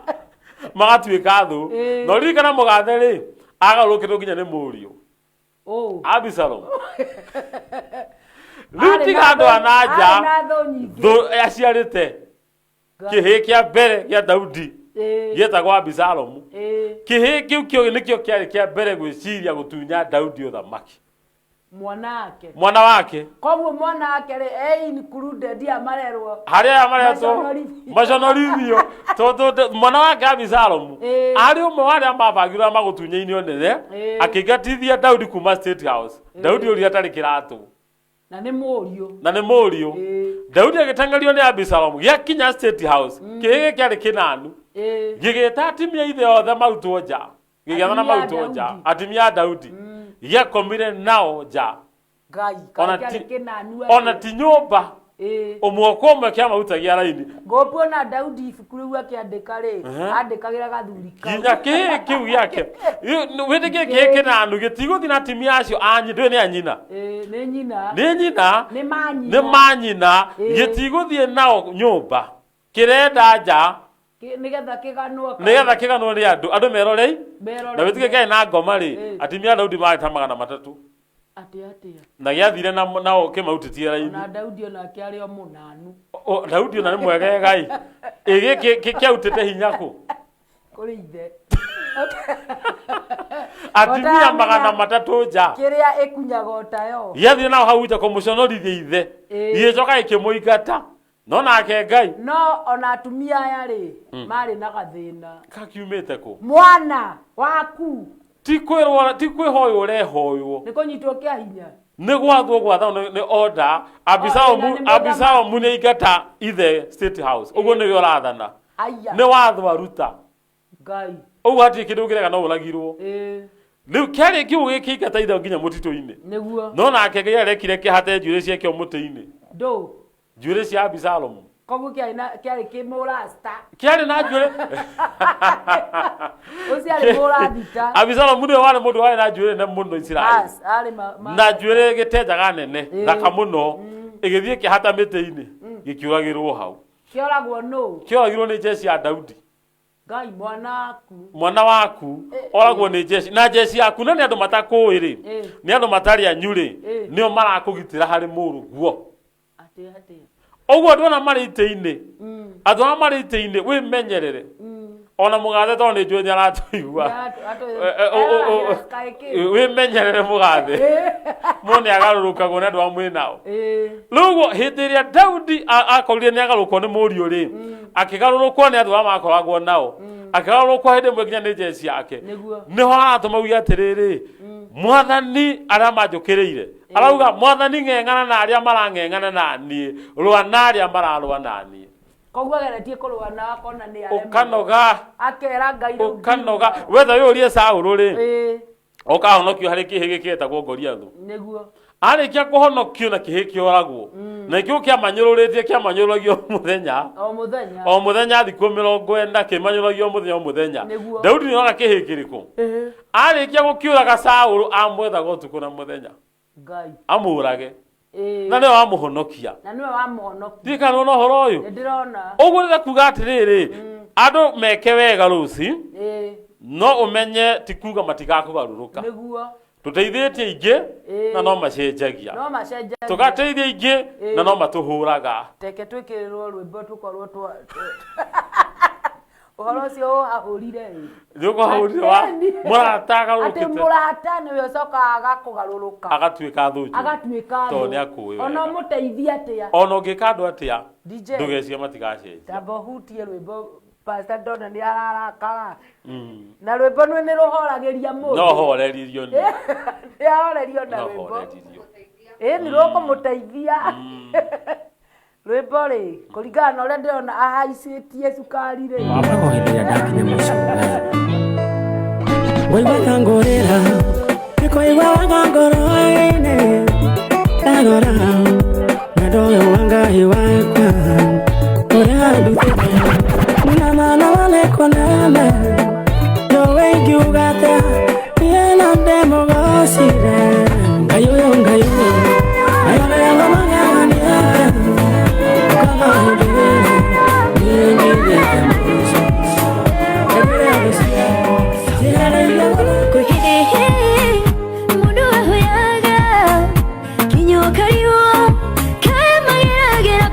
magatuĩka thũ. Ĩĩ. Na ũririkana mũgathe rĩ, agarũrũkĩtwo nginya nĩ mũriũ. Ũũ. Abisalomu. Rĩu Arĩ tiga na andũ a na nja, arĩ na thũ nyingĩ. thũ aciarĩte kĩhĩĩ kĩa mbere kĩa Daudi Ĩĩ. gĩetagwo Abisalomu. Ĩĩ. Kĩhĩĩ kĩu kĩo nĩkĩo kĩarĩ kĩa mbere gwĩciria gũtunya Daudi ũthamaki. Mwana wake. Mwana wake Koguo mwana wake rĩ e included ya marerwo. harĩa aya maretwo Maconorithio. maconorithio tondũ mwana wake Abisalomu Ĩĩ. arĩ ũmwe wa arĩa mabangirwo magũtunya-inĩ ũnene Ĩĩ. akĩingatithia Daudi kuma State House. Daudi ũrĩa atarĩ kĩratũ Na nĩ mũriũ. na nĩ mũriũ. Ĩĩ. Daudi agĩteng'erio nĩ Abisalomu gĩakinya State House kĩhĩĩ gĩkĩ kĩarĩ kĩnanu Ĩĩ. gĩgĩta atumia ithe othe marutwo nja gĩgĩathana Atumia a marutwo nja Daudi. atumia a Daudi gĩakomire nao nja Ngai. Ona Kaĩ ti- kĩarĩ kĩnanu ona atĩa. ti nyũmba Ĩĩ. Ũmwe kwa ũmwe kĩamautagia raini. Ngũmbu ona Daudi ibuku rĩu akĩandĩka rĩ, Ehe. andĩkagĩra gathuri kau. Nginya kĩhĩ kĩu gĩake wĩtĩkie kĩhĩ kĩnanu gĩtigũthiĩ na atumia acio a nyina, ndũĩ nĩ a nyina. Ĩĩ, nĩ nyina. Nĩ nyina. Nĩ manyina. Nĩ manyina. Ĩĩ. Gĩtigũthiĩ nao nyũmba, kĩrenda nja. Nĩgetha kĩganwo. Nĩgetha kĩganwo nĩ andũ, andũ merorei. Merorei. Na wĩtĩkie kĩarĩ na ngoma rĩ, Ĩĩ. atumia a Daudi marĩ ta 300. Atĩ atĩa? Na gĩathire nao kĩmarutĩtie raini. Ona Daudi onake arĩ o mũnanu. O, Daudi ona nĩ mwegegai. Ĩ gĩkĩ kĩautĩte hinya kũ? Kũrĩ ithe. Atumia Ũtaramenya 300 nja. Kĩrĩa ĩkunyaga ũtayo. Gĩathire nao hau nja kũmũconorithia ithe. Ĩĩ. Gĩgĩcoka gĩkĩmũingata. No nake Ngai. No ona atumia aya rĩ, marĩ na gathĩna. Kakiumĩte kũ? Mwana waku. Ti kwĩrwo, ti kwĩhoywo ũrehoywo. Nĩ kũnyitwo kĩa hinya. Nĩ gwathwo gwathwo nĩ order. Oh, ĩna nĩ mũthamaki. Abisalomu nĩ aingata ithe State House. Ũguo nĩwe ũrathana. Aya. Nĩ watho aruta. Ngai. Ũguo hatirĩ kĩndũ ũngĩrega no ũragirwo. Ĩĩ. Rĩu kĩarĩ kiugo gĩkĩingata ithe nginya mũtitũ-inĩ. Nĩguo. No nake Ngai arekire kĩhate njuĩrĩ ciake o mũtĩ-inĩ. Ndũ. Njuĩrĩ cia Abisalomu. Koguo kĩarĩ na kĩarĩ kĩmũrasta. Kĩarĩ na njuĩrĩ. Ũcio arĩ mũrathita. Abisalomu nĩwe warĩ mũndũ warĩ na njuĩrĩ nene mũno Isiraeli. Bas, arĩ ma. Na njuĩrĩ gĩtenjaga nene, Ĩĩ. thaka mũno, ĩgĩthiĩ ĩkĩhata mĩtĩ-inĩ, gĩkĩũragĩrwo hau. Kĩoragwo nũ? Kĩoragirwo nĩ jeshi ya Daudi. Ngai mwana waku. Mwana waku oragwo nĩ jeshi, na jeshi yaku na nĩ andũ matakũĩ rĩ, nĩ andũ matarĩ anyu rĩ, nĩo marakũgitĩra harĩ mũrũguo. Atĩa atĩa? Ũguo andũ arĩa marĩ itĩ-inĩ, andũ arĩa marĩ itĩ-inĩ wĩmenyerere. Ona mũgathe tondũ nĩ njũĩ nĩ aratũigua. Wĩmenyerere mũgathe. Mũndũ nĩ agarũrũkagwo nĩ andũ arĩa mwĩ nao. Rĩu ũguo hĩndĩ ĩrĩa Daudi akorire nĩ agarũrũkwo nĩ mũriũ rĩ, akĩgarũrũkwo nĩ andũ arĩa makoragwo nao. Akĩgarũrũkwo hĩndĩ ĩmwe nginya nĩ jeshi yake. Nĩguo. Nĩho aratũma uge atĩrĩrĩ, Mwathani arĩa manjũkĩrĩire. Arauga Mwathani ng'eng'ana na arĩa marang'eng'ana na niĩ, rũa na arĩa mararũa na niĩ. Koguo ageretie kũrũa nao akona nĩ aremwo. Ũkanoga. Akera Ngai rĩu Ũkanoga. Wetha wĩyũrie Saũlũ rĩ, Ĩĩ. ũkahonokio harĩ kĩhĩ gĩkĩ gĩtagwo Goliathũ. Nĩguo. Arĩkia kũhonokio na kĩhĩ kĩoragwo. Na kĩu kĩamanyũrũrĩtie kĩamanyũrũragio mũthenya. O mũthenya. O mũthenya thikũ 40 kĩmanyũrũragio mũthenya o mũthenya. Nĩguo. Daudi nĩoraga kĩhĩ kĩrĩkũ? Ĩĩ. Arĩkia gũkĩũraga Saũlũ amwethaga ũtukũ na mũthenya. Ngai. Amũrage. Ĩĩ. Na nĩwe wamũhonokia. Na nĩwe wamũhonokia. Ndiũĩ kana nĩwona ũhoro ũyũ? Nĩ ndĩrona. Ũguo ndĩrenda kuga atĩrĩrĩ, andũ meke wega rũci, Ĩĩ. no ũmenye ti kuga matigakũgarũrũka. Nĩguo. Tũteithĩtie aingĩ Ĩĩ. na no macenjagia. No macenjagia. Tũgateithia aingĩ na no matũhũraga. Reke twĩkĩrĩrwo rwĩmbo tũkorwo twa ũhoro ũcio ũhahũrire ĩ. Nĩũkũhahũrire wa mũrata Atĩ agarũrũkĩte. mũrata nĩwe ũcokaga agakũgarũrũka. Agatuĩka thũ njũru. Agatuĩka thũ. Tondũ nĩakũĩ Ona wega. ũmũteithie atĩa? Ona ũngĩka andũ atĩa, DJ. ndũgecirie matigacenjia. Tamba ũhutie rwĩmbo Pastor ndona nĩ ararakara. Na rwĩmbo nĩ nĩ rũhoragĩria mũndũ. No horeririo nĩ. Nĩ ahorerio na No rwĩmbo. horeririo. Ĩĩ nĩ rũkũmũteithia. Rwĩmbo rĩ, kũringana na ũrĩa ndĩrona ahaicĩtie cukari rĩ. O hĩndĩ ĩrĩa ndakinya mũico Ngwaigua ta ngũrĩra nĩkũigua wega ngoro-inĩ ndagora wendo ũyũ wa Ngai wakwa ũrĩa ndutĩte na mana manĩkũnene nĩũĩ ingiuga atĩa niĩ na ndĩmũgocire Ngai ũyũ Ngai ũyũ Ngai ũrĩa wa magegania ũkaga hĩndĩ ĩrĩa niĩ nginyĩte mũico Mundu ahoyaga kinya ũkariwo kemageragĩra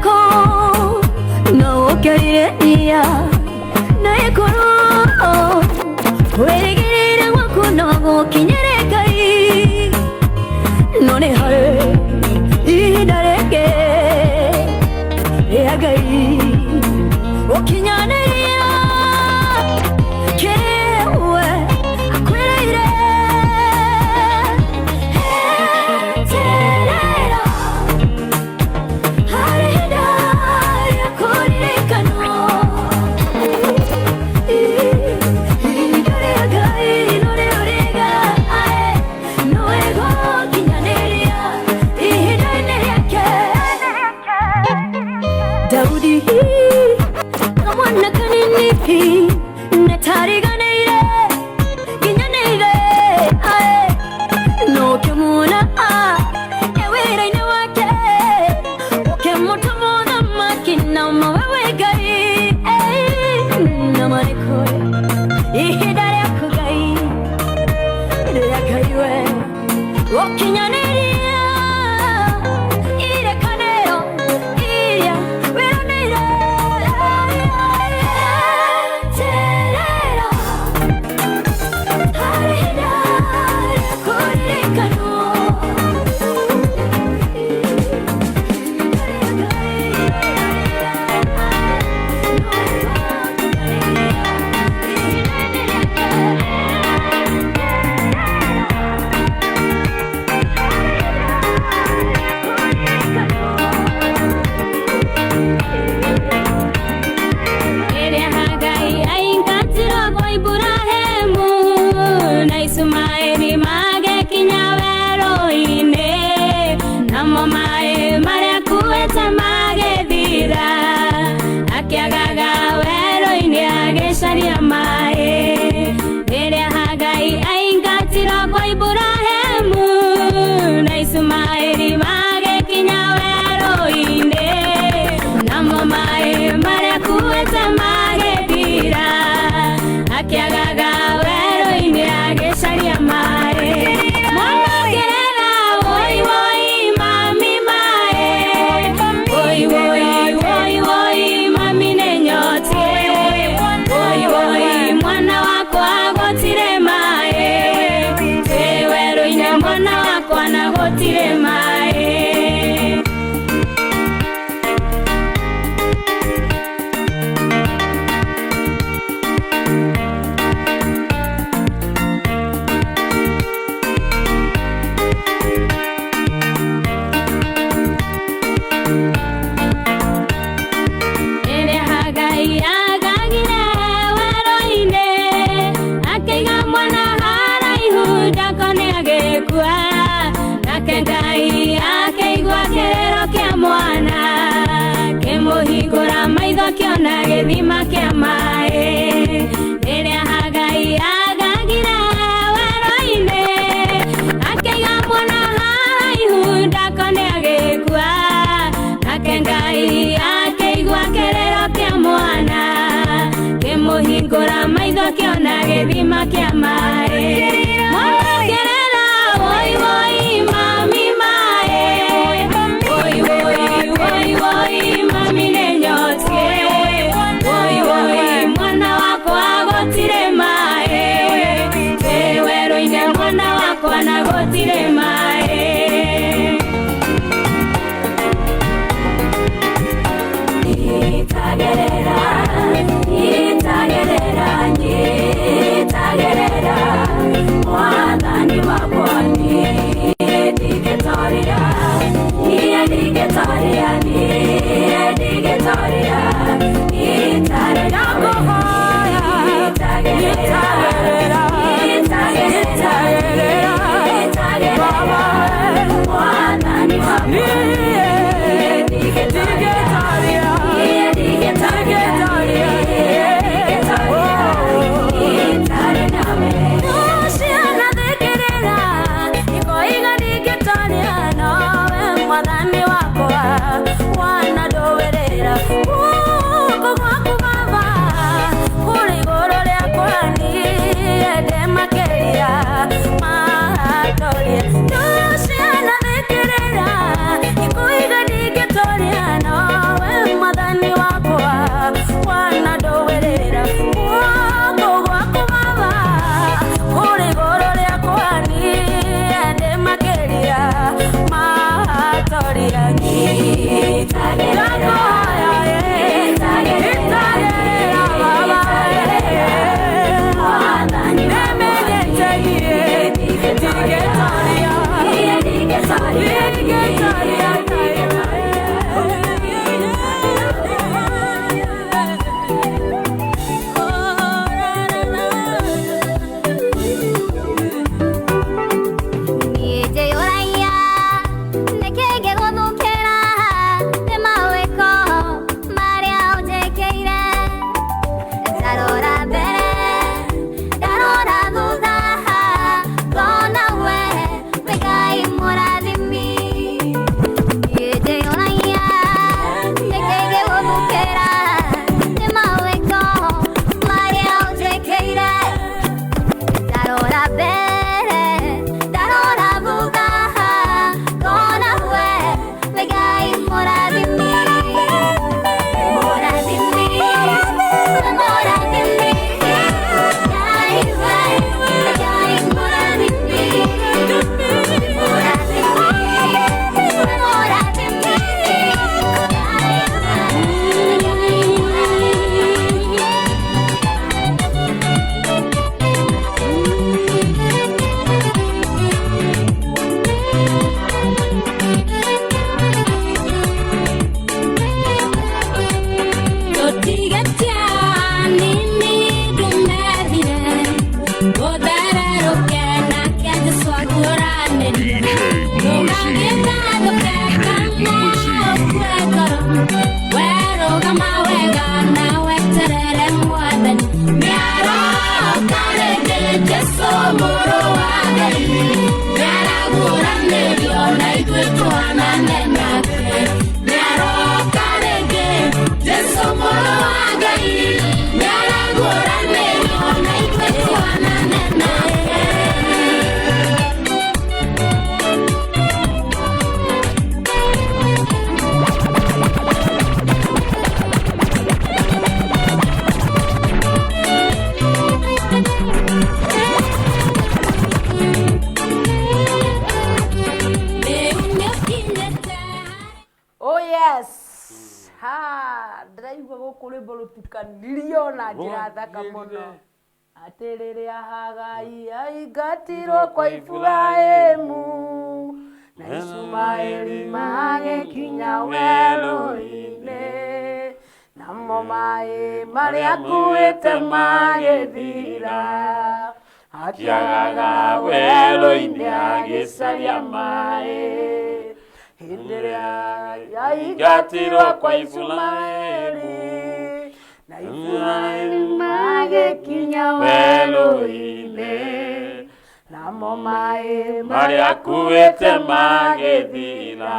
no ũkarirĩria na ĩkorwo wĩrĩgĩrĩire gwaku no gũkinyĩre Ngai no nĩ harĩ ihinda rĩngĩ rĩa Ngai ũkinyanĩria kĩwe akwĩrĩire. Eterera harĩ ihinda rĩa kũririkanwo ihinda rĩa Ngai no rĩo rĩega no ĩgũkinyanĩria ihinda-inĩ rĩake. Kamwana kanini netariganeire ginyaneire ae no kemuna a ewira-inĩ wake ũkĩmũtũma mũthamaki na mawewe Ngai na marĩkũ ihinda rĩaku Ngai rĩa Ngai we gũkinyanĩria irĩkanĩro iria wĩranĩire terera harĩ ihinda rĩa kũririkanwo. Rĩrĩa Hagai aingatirwo gwa Iburahĩmu na Ishumaeli magĩkinya werũ-inĩ, namo maĩ marĩa akuĩte magĩthira, akĩagaga werũ-inĩ agĩcaria maĩ. Rĩrĩa Hagai aingatirwo gwa Iburahĩmu na Ishumaeli magĩkinya werũ-inĩ, namo maĩ marĩa akuĩte magĩthira, akĩagaga werũ-inĩ agĩcaria maĩ. Mwanongerera woi woi mami maĩ, woi woi woi woi mami nĩ nyotie, woi woi mwana wakwa gũtirĩ maĩ, twĩ werũ-inĩ mwana wakwa na gũtirĩ maĩ. Rĩrĩa Hagai agagire werũ-inĩ, akĩiga mwana haraihu ndakone agĩkua, nake Ngai akĩigua kĩrĩro kĩa mwana, kĩmũhingũra maitho kĩona gĩthima kĩa maĩ. Rĩrĩa Hagai agagire werũ-inĩ, akĩiga mwana haraihu ndakone agĩkua, nake Ngai akĩigua kĩrĩro kĩa mwana, kĩmũhingũra maitho kĩona gĩthima kĩa maĩ. Mwanongerera woi woi mami maĩ, woi woi woi woi mami nĩ nyotie, woi woi mwana wakwa gũtirĩ maĩ, twĩ werũ-inĩ mwana wakwa na gũtirĩ maĩ. Nyitagerera, nyitagerera, nyitagerera, mwathani wakwa niĩ ndingĩtoria, niĩ ndingĩtoria, niĩ ndingĩtoria, nyitarĩra ngũhoya, nyitagerera, nyitagerera, nyitagerera, mwathani wakwa niĩ ndingĩtoria, niĩ ndingĩtoria, niĩ ndingĩtoria, nyitarĩ nawe. Cianathikĩrĩra ikoiga ndingĩtoria nowe mwathani wakwa wanandũĩrĩra. Rwĩmbo rũtukanirio na njĩra thaka mũno. Atĩ rĩrĩa Hagai aingatirwo kwa Iburahĩmu na Ishumaeli magĩkinya werũ-inĩ, namo maĩ marĩa akuĩte magĩthira, akĩagaga werũ-inĩ agĩcaria maĩ. Hĩndĩ ĩrĩa aingatirwo kwa Ishumaeli na Iburahĩmu magĩkinya werũ-inĩ, namo maĩ marĩa akuĩte magĩthira,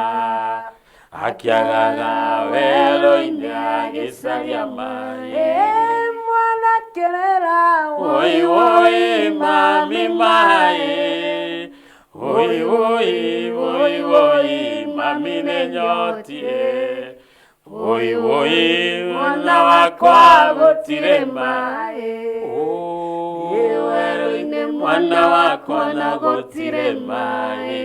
akĩagaga werũ-inĩ agĩcaria maĩ. Ĩ mwana kĩrĩra, Oi oi mami maĩ, oi oi oi oi mami nĩ nyotie, oi oi mwana wakwa gũtirĩ maĩ. Ĩ werũ-inĩ mwana wakwa na gũtirĩ maĩ.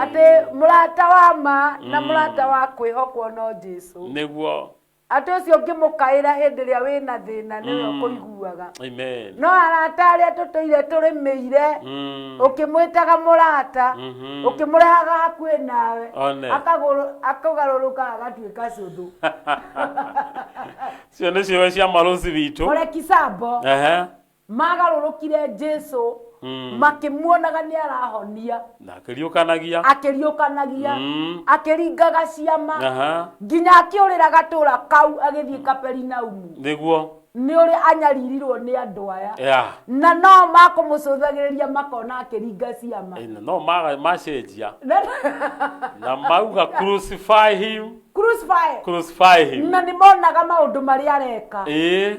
Atĩ mũrata wa ma na mũrata wa kwĩhokwo no Jesu. Nĩguo. Atĩ ũcio ũngĩmũkaĩra hĩndĩ ĩrĩa wĩna thĩna nĩwe ũkũiguaga. Amen. No arata arĩa tũtũire tũrĩmĩire, ũkĩmwĩtaga mũrata, ũkĩmũrehaga hakuhĩ nawe, One. akũgarũrũka agatuĩka cũthũ. Cio nĩ ciũe cia marũci witũ. Mũreki Sambo Ehe. magarũrũkire Jesu, makĩmuonaga nĩ arahonia, Na akĩriũkanagia. Akĩriũkanagia, akĩringaga ciama, nginya akĩũrĩra gatũra kau agĩthiĩ Kaperinaumu, Nĩguo. Nĩ ũrĩa anyaririrwo nĩ andũ aya, na no makũmũcũthagĩrĩria makona akĩringa ciama. Ĩna, no macenjia na mauga crucify him. Crucify. Crucify him. Na nĩ monaga maũndũ marĩa areka. Niĩ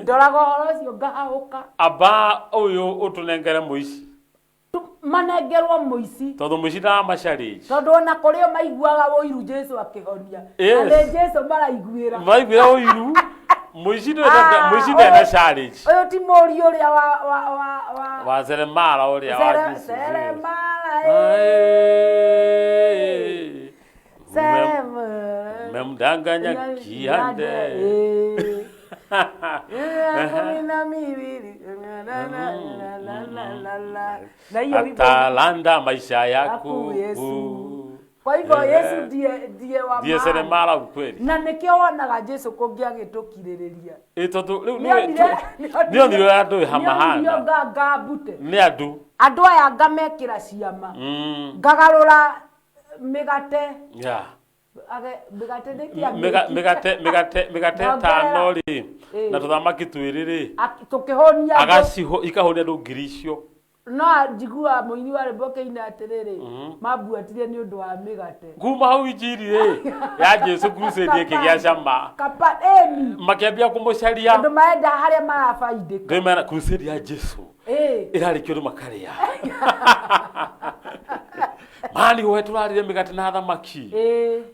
ndoraga ũhoro ũcio ngahahũka. Amba ũyũ ũtũnengere mũici. Manengerwo mũici. Tondũ mũici ndamacarĩnji. Tondũ ona kũrĩ o maiguaga ũiru Jesu akĩhonia, na nĩ Jesu maraiguĩra. Maraiguĩra ũiru mũici. Ah, Mũici ndena challenge. Ũyũ ti mũriũ ũrĩa wa Wa seremala ũrĩa wa Jesu. Seremala. Ae. Seremala. Umemdanganya kiande. 12. Na hiyo wimbo Atalanda maisha yaku. Yaku Yesu. Kwa hivyo Yesu ndiye wa Ndiye maana. seremala ukweli. Na nĩkĩo wonaga Jesu kũngĩagĩtũkirĩrĩria. Ĩ tondũ rĩu Nĩonire. nĩonire ũrĩa andũ Nĩonire hamahana. ngambute. Nĩ andũ. Andũ aya ngamekĩra ciama, ngagarũra mĩgate. Mĩgate nĩ kĩambĩki. Mĩgate Nongerera. ĩtano rĩ na tũthamaki twĩrĩ rĩ, Tũkĩhũnia andũ. agaciho ikahũnia andũ ngiri icio. No njigua mũini wa rwĩmbo kĩina atĩrĩrĩ, mambuatire nĩ ũndũ wa mĩgate. Kuma hau injiri rĩ ya Jesu crusade ĩkĩgĩa cama. Kapa ĩni. Makĩambia kũmũcaria. Andũ marenda harĩa marabaindĩka. Ngai mena crusade ya Jesu ĩrarĩkio andũ makarĩa mani we tũrarire mĩgate na thamaki,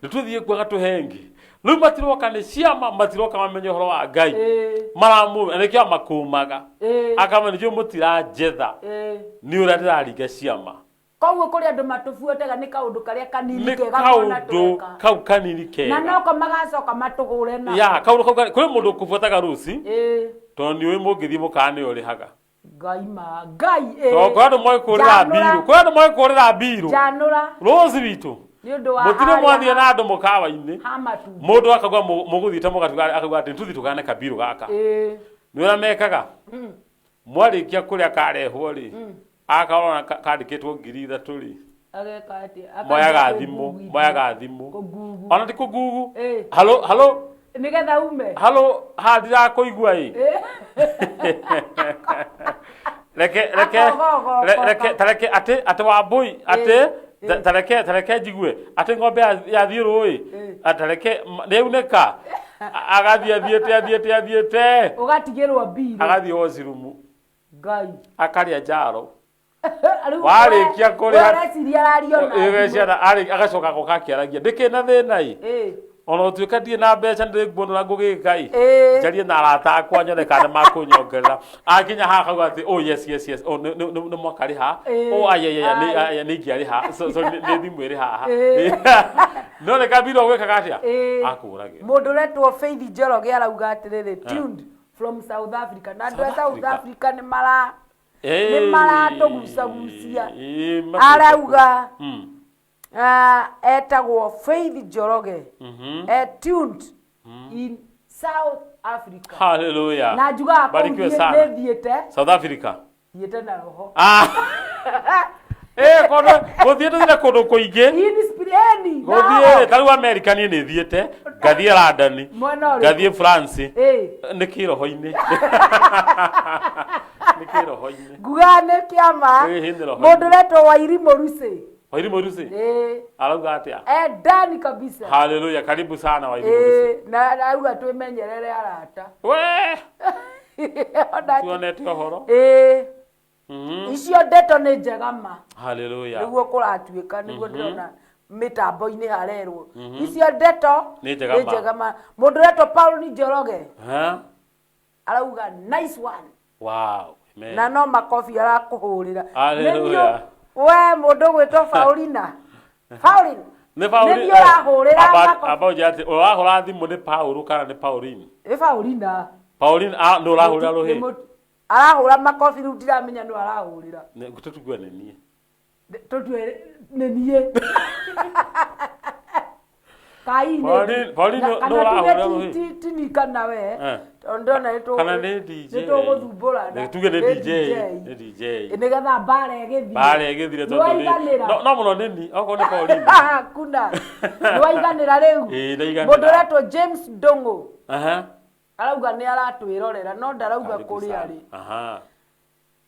nĩ tũthiĩ kuaga tũhenge. Rĩu matiroka nĩ ciama, matiroka mamenye ũhoro wa Ngai. Maramu nĩkĩo amakũmaga, akamenya nĩkĩo mũtiranjetha, nĩ ũrĩa ndĩraringa ciama. Koguo kũrĩ andũ matũbuataga nĩ kaũndũ karĩa kanini Nĩ kega kona kaũndũ tweka. kau kanini Na kega. noko magacoka matũgũre na Ya kaũndũ kau kũrĩ mũndũ ũkũbuataga rũci, tondũ nĩ ũĩ mũngĩthiĩ mũkaa nĩ ũrĩhaga. Ngai ma Ngai ĩ. Tondũ kwĩ andũ moĩ kũrĩra Njanũra. mbirũ, kwĩ andũ moĩ kũrĩra mbirũ. Njanũra. Rũci witũ Nĩ ũndũ wa mũtirĩ harĩa mwathiĩ na andũ mũkawa-inĩ, ha matumbĩ. mũndũ akauga mũgũthiĩte mũgatuga, akauga atĩ tũthiĩ tũgane kabirũ gaka. Nĩ ũrĩa mekaga, mwarĩkia kũrĩa karehwo rĩ, akarona kandĩkĩtwo 3000 rĩ, Ageka atĩa? moyaga Akanjia thimũ. kũnguguithia. Moyaga thimũ. Kũngugu. Ona ti kũngugu. Halo, halo. Nĩgetha ume. Halo, ha ndirakũigua ĩ. Reke reke Akogogoka. reke tareke atĩ Wambũi atĩ tareke njigue atĩ ng'ombe yathiĩ rũĩ, tareke nĩyaunĩka. Agathiĩ athiĩte athiĩte athiĩte. Ũgatigĩrwo mbirũ. Agathiĩ wocirumu. Ngai. Akarĩa njaro. Rĩu Warĩkia kũrĩha- we ũreciria arario na thimũ. Ĩgeciara agacoka agoka akĩaragia ndĩkĩ na thĩna ĩ. Ona ũtuĩka ndirĩ na mbeca nĩndĩ nguona ngũgĩka ĩ. Ĩĩ. Njarie na arata akwa nyone kana nĩmakũnyongerera. Akinya haha akauga atĩ oh yes yes yes, oh nĩ mwaka rĩ haha. Ĩĩ. Oh aya aya nĩ Ai. aya nĩ ingĩarĩ haha. So so nĩ thimũ ĩrĩ haha. Ĩĩ. No nĩ kambiro gwĩkaga atĩa? Ĩĩ. Akũhũragĩra. Mũndũ ũretwo Faith Njoroge arauga atĩrĩrĩ, tuned from South Africa. Na andũ a South South Africa? Africa nĩ mara Ĩĩ. nĩ maratũgucagucia. Ĩĩ, Arauga ah, etagwo Faith Njoroge. Tuned in South Africa. Hallelujah. Na njugaga kũu Barikiwe sana. nĩ thiĩte South Africa. thiĩte na roho. Ah. Eh, kondo gũthiĩ tũthire kũndũ kũingĩ. In spirit, na Gũthiĩ roho. ta rĩu America niĩ nĩ thiĩte, ngathiĩ London, Mwena ũrĩkũ? ngathiĩ France. Ĩĩ. Nĩ kĩroho-inĩ. Nĩ kĩroho-inĩ. Ngugaga nĩ kĩama. Ĩĩ, nĩ roho-inĩ. Mũndũ ũretwo Wairimũ Rusi. Wairimu Rusi Ĩĩ. arauga atĩa? E ndani kabisa. Hallelujah, karibu sana Wairimu Rusi. Ĩĩ, na auga twĩmenyerere arata. We, Ona tuonete ũhoro. Ĩĩ. Icio ndeto nĩ njega ma. Hallelujah. Nĩguo kũratuĩka nĩguo ndĩrona mĩtambo-inĩ harerwo. Icio ndeto Nĩ njega ma. njega ma. Mũndũ ũretwo Paul Njoroge Ha? arauga nice one. Wow. Amen. Na no makobi arakũhũrĩra. Hallelujah. Nĩ we mũndũ ũgwĩtwo Paulina. Pauline. Nĩ Paulina. Nĩ niĩ ũrahũrĩra makobi. Aba ũnjĩre atĩ ũrahũra thimũ nĩ Paul kana nĩ Pauline? Nĩ Paulina. Pauline, ah, nĩ ũrahũrĩra Nĩ rũhĩ? Arahũra makobi rĩu ndiramenya nũ arahũrĩra. Tũtue nĩ niĩ. Tũtue nĩ niĩ. Kai nĩ Pauline, na- nũ kana ũrahũrĩra tuge rũhĩ? ti kana we. Eh. Tondũ ndona nĩ tũ- Kana nĩ DJ. nĩ tũgũthumbũrana. Nĩ tuge nĩ DJ. Nĩ DJ. Nĩgetha mbara ĩgĩthire. Mbara ĩgĩthire tondũ nĩ- Nĩwaiganĩra. No no mũno nĩ niĩ, okorwo nĩ Pauline. Hakuna. Nĩwaiganĩra rĩu. Ĩĩ, ndaiganĩra. Mũndũ ũretwo James Ndung'u Aha. arauga nĩ aratwĩrorera no ndarauga Karibu kũrĩa sana. arĩ. Aha.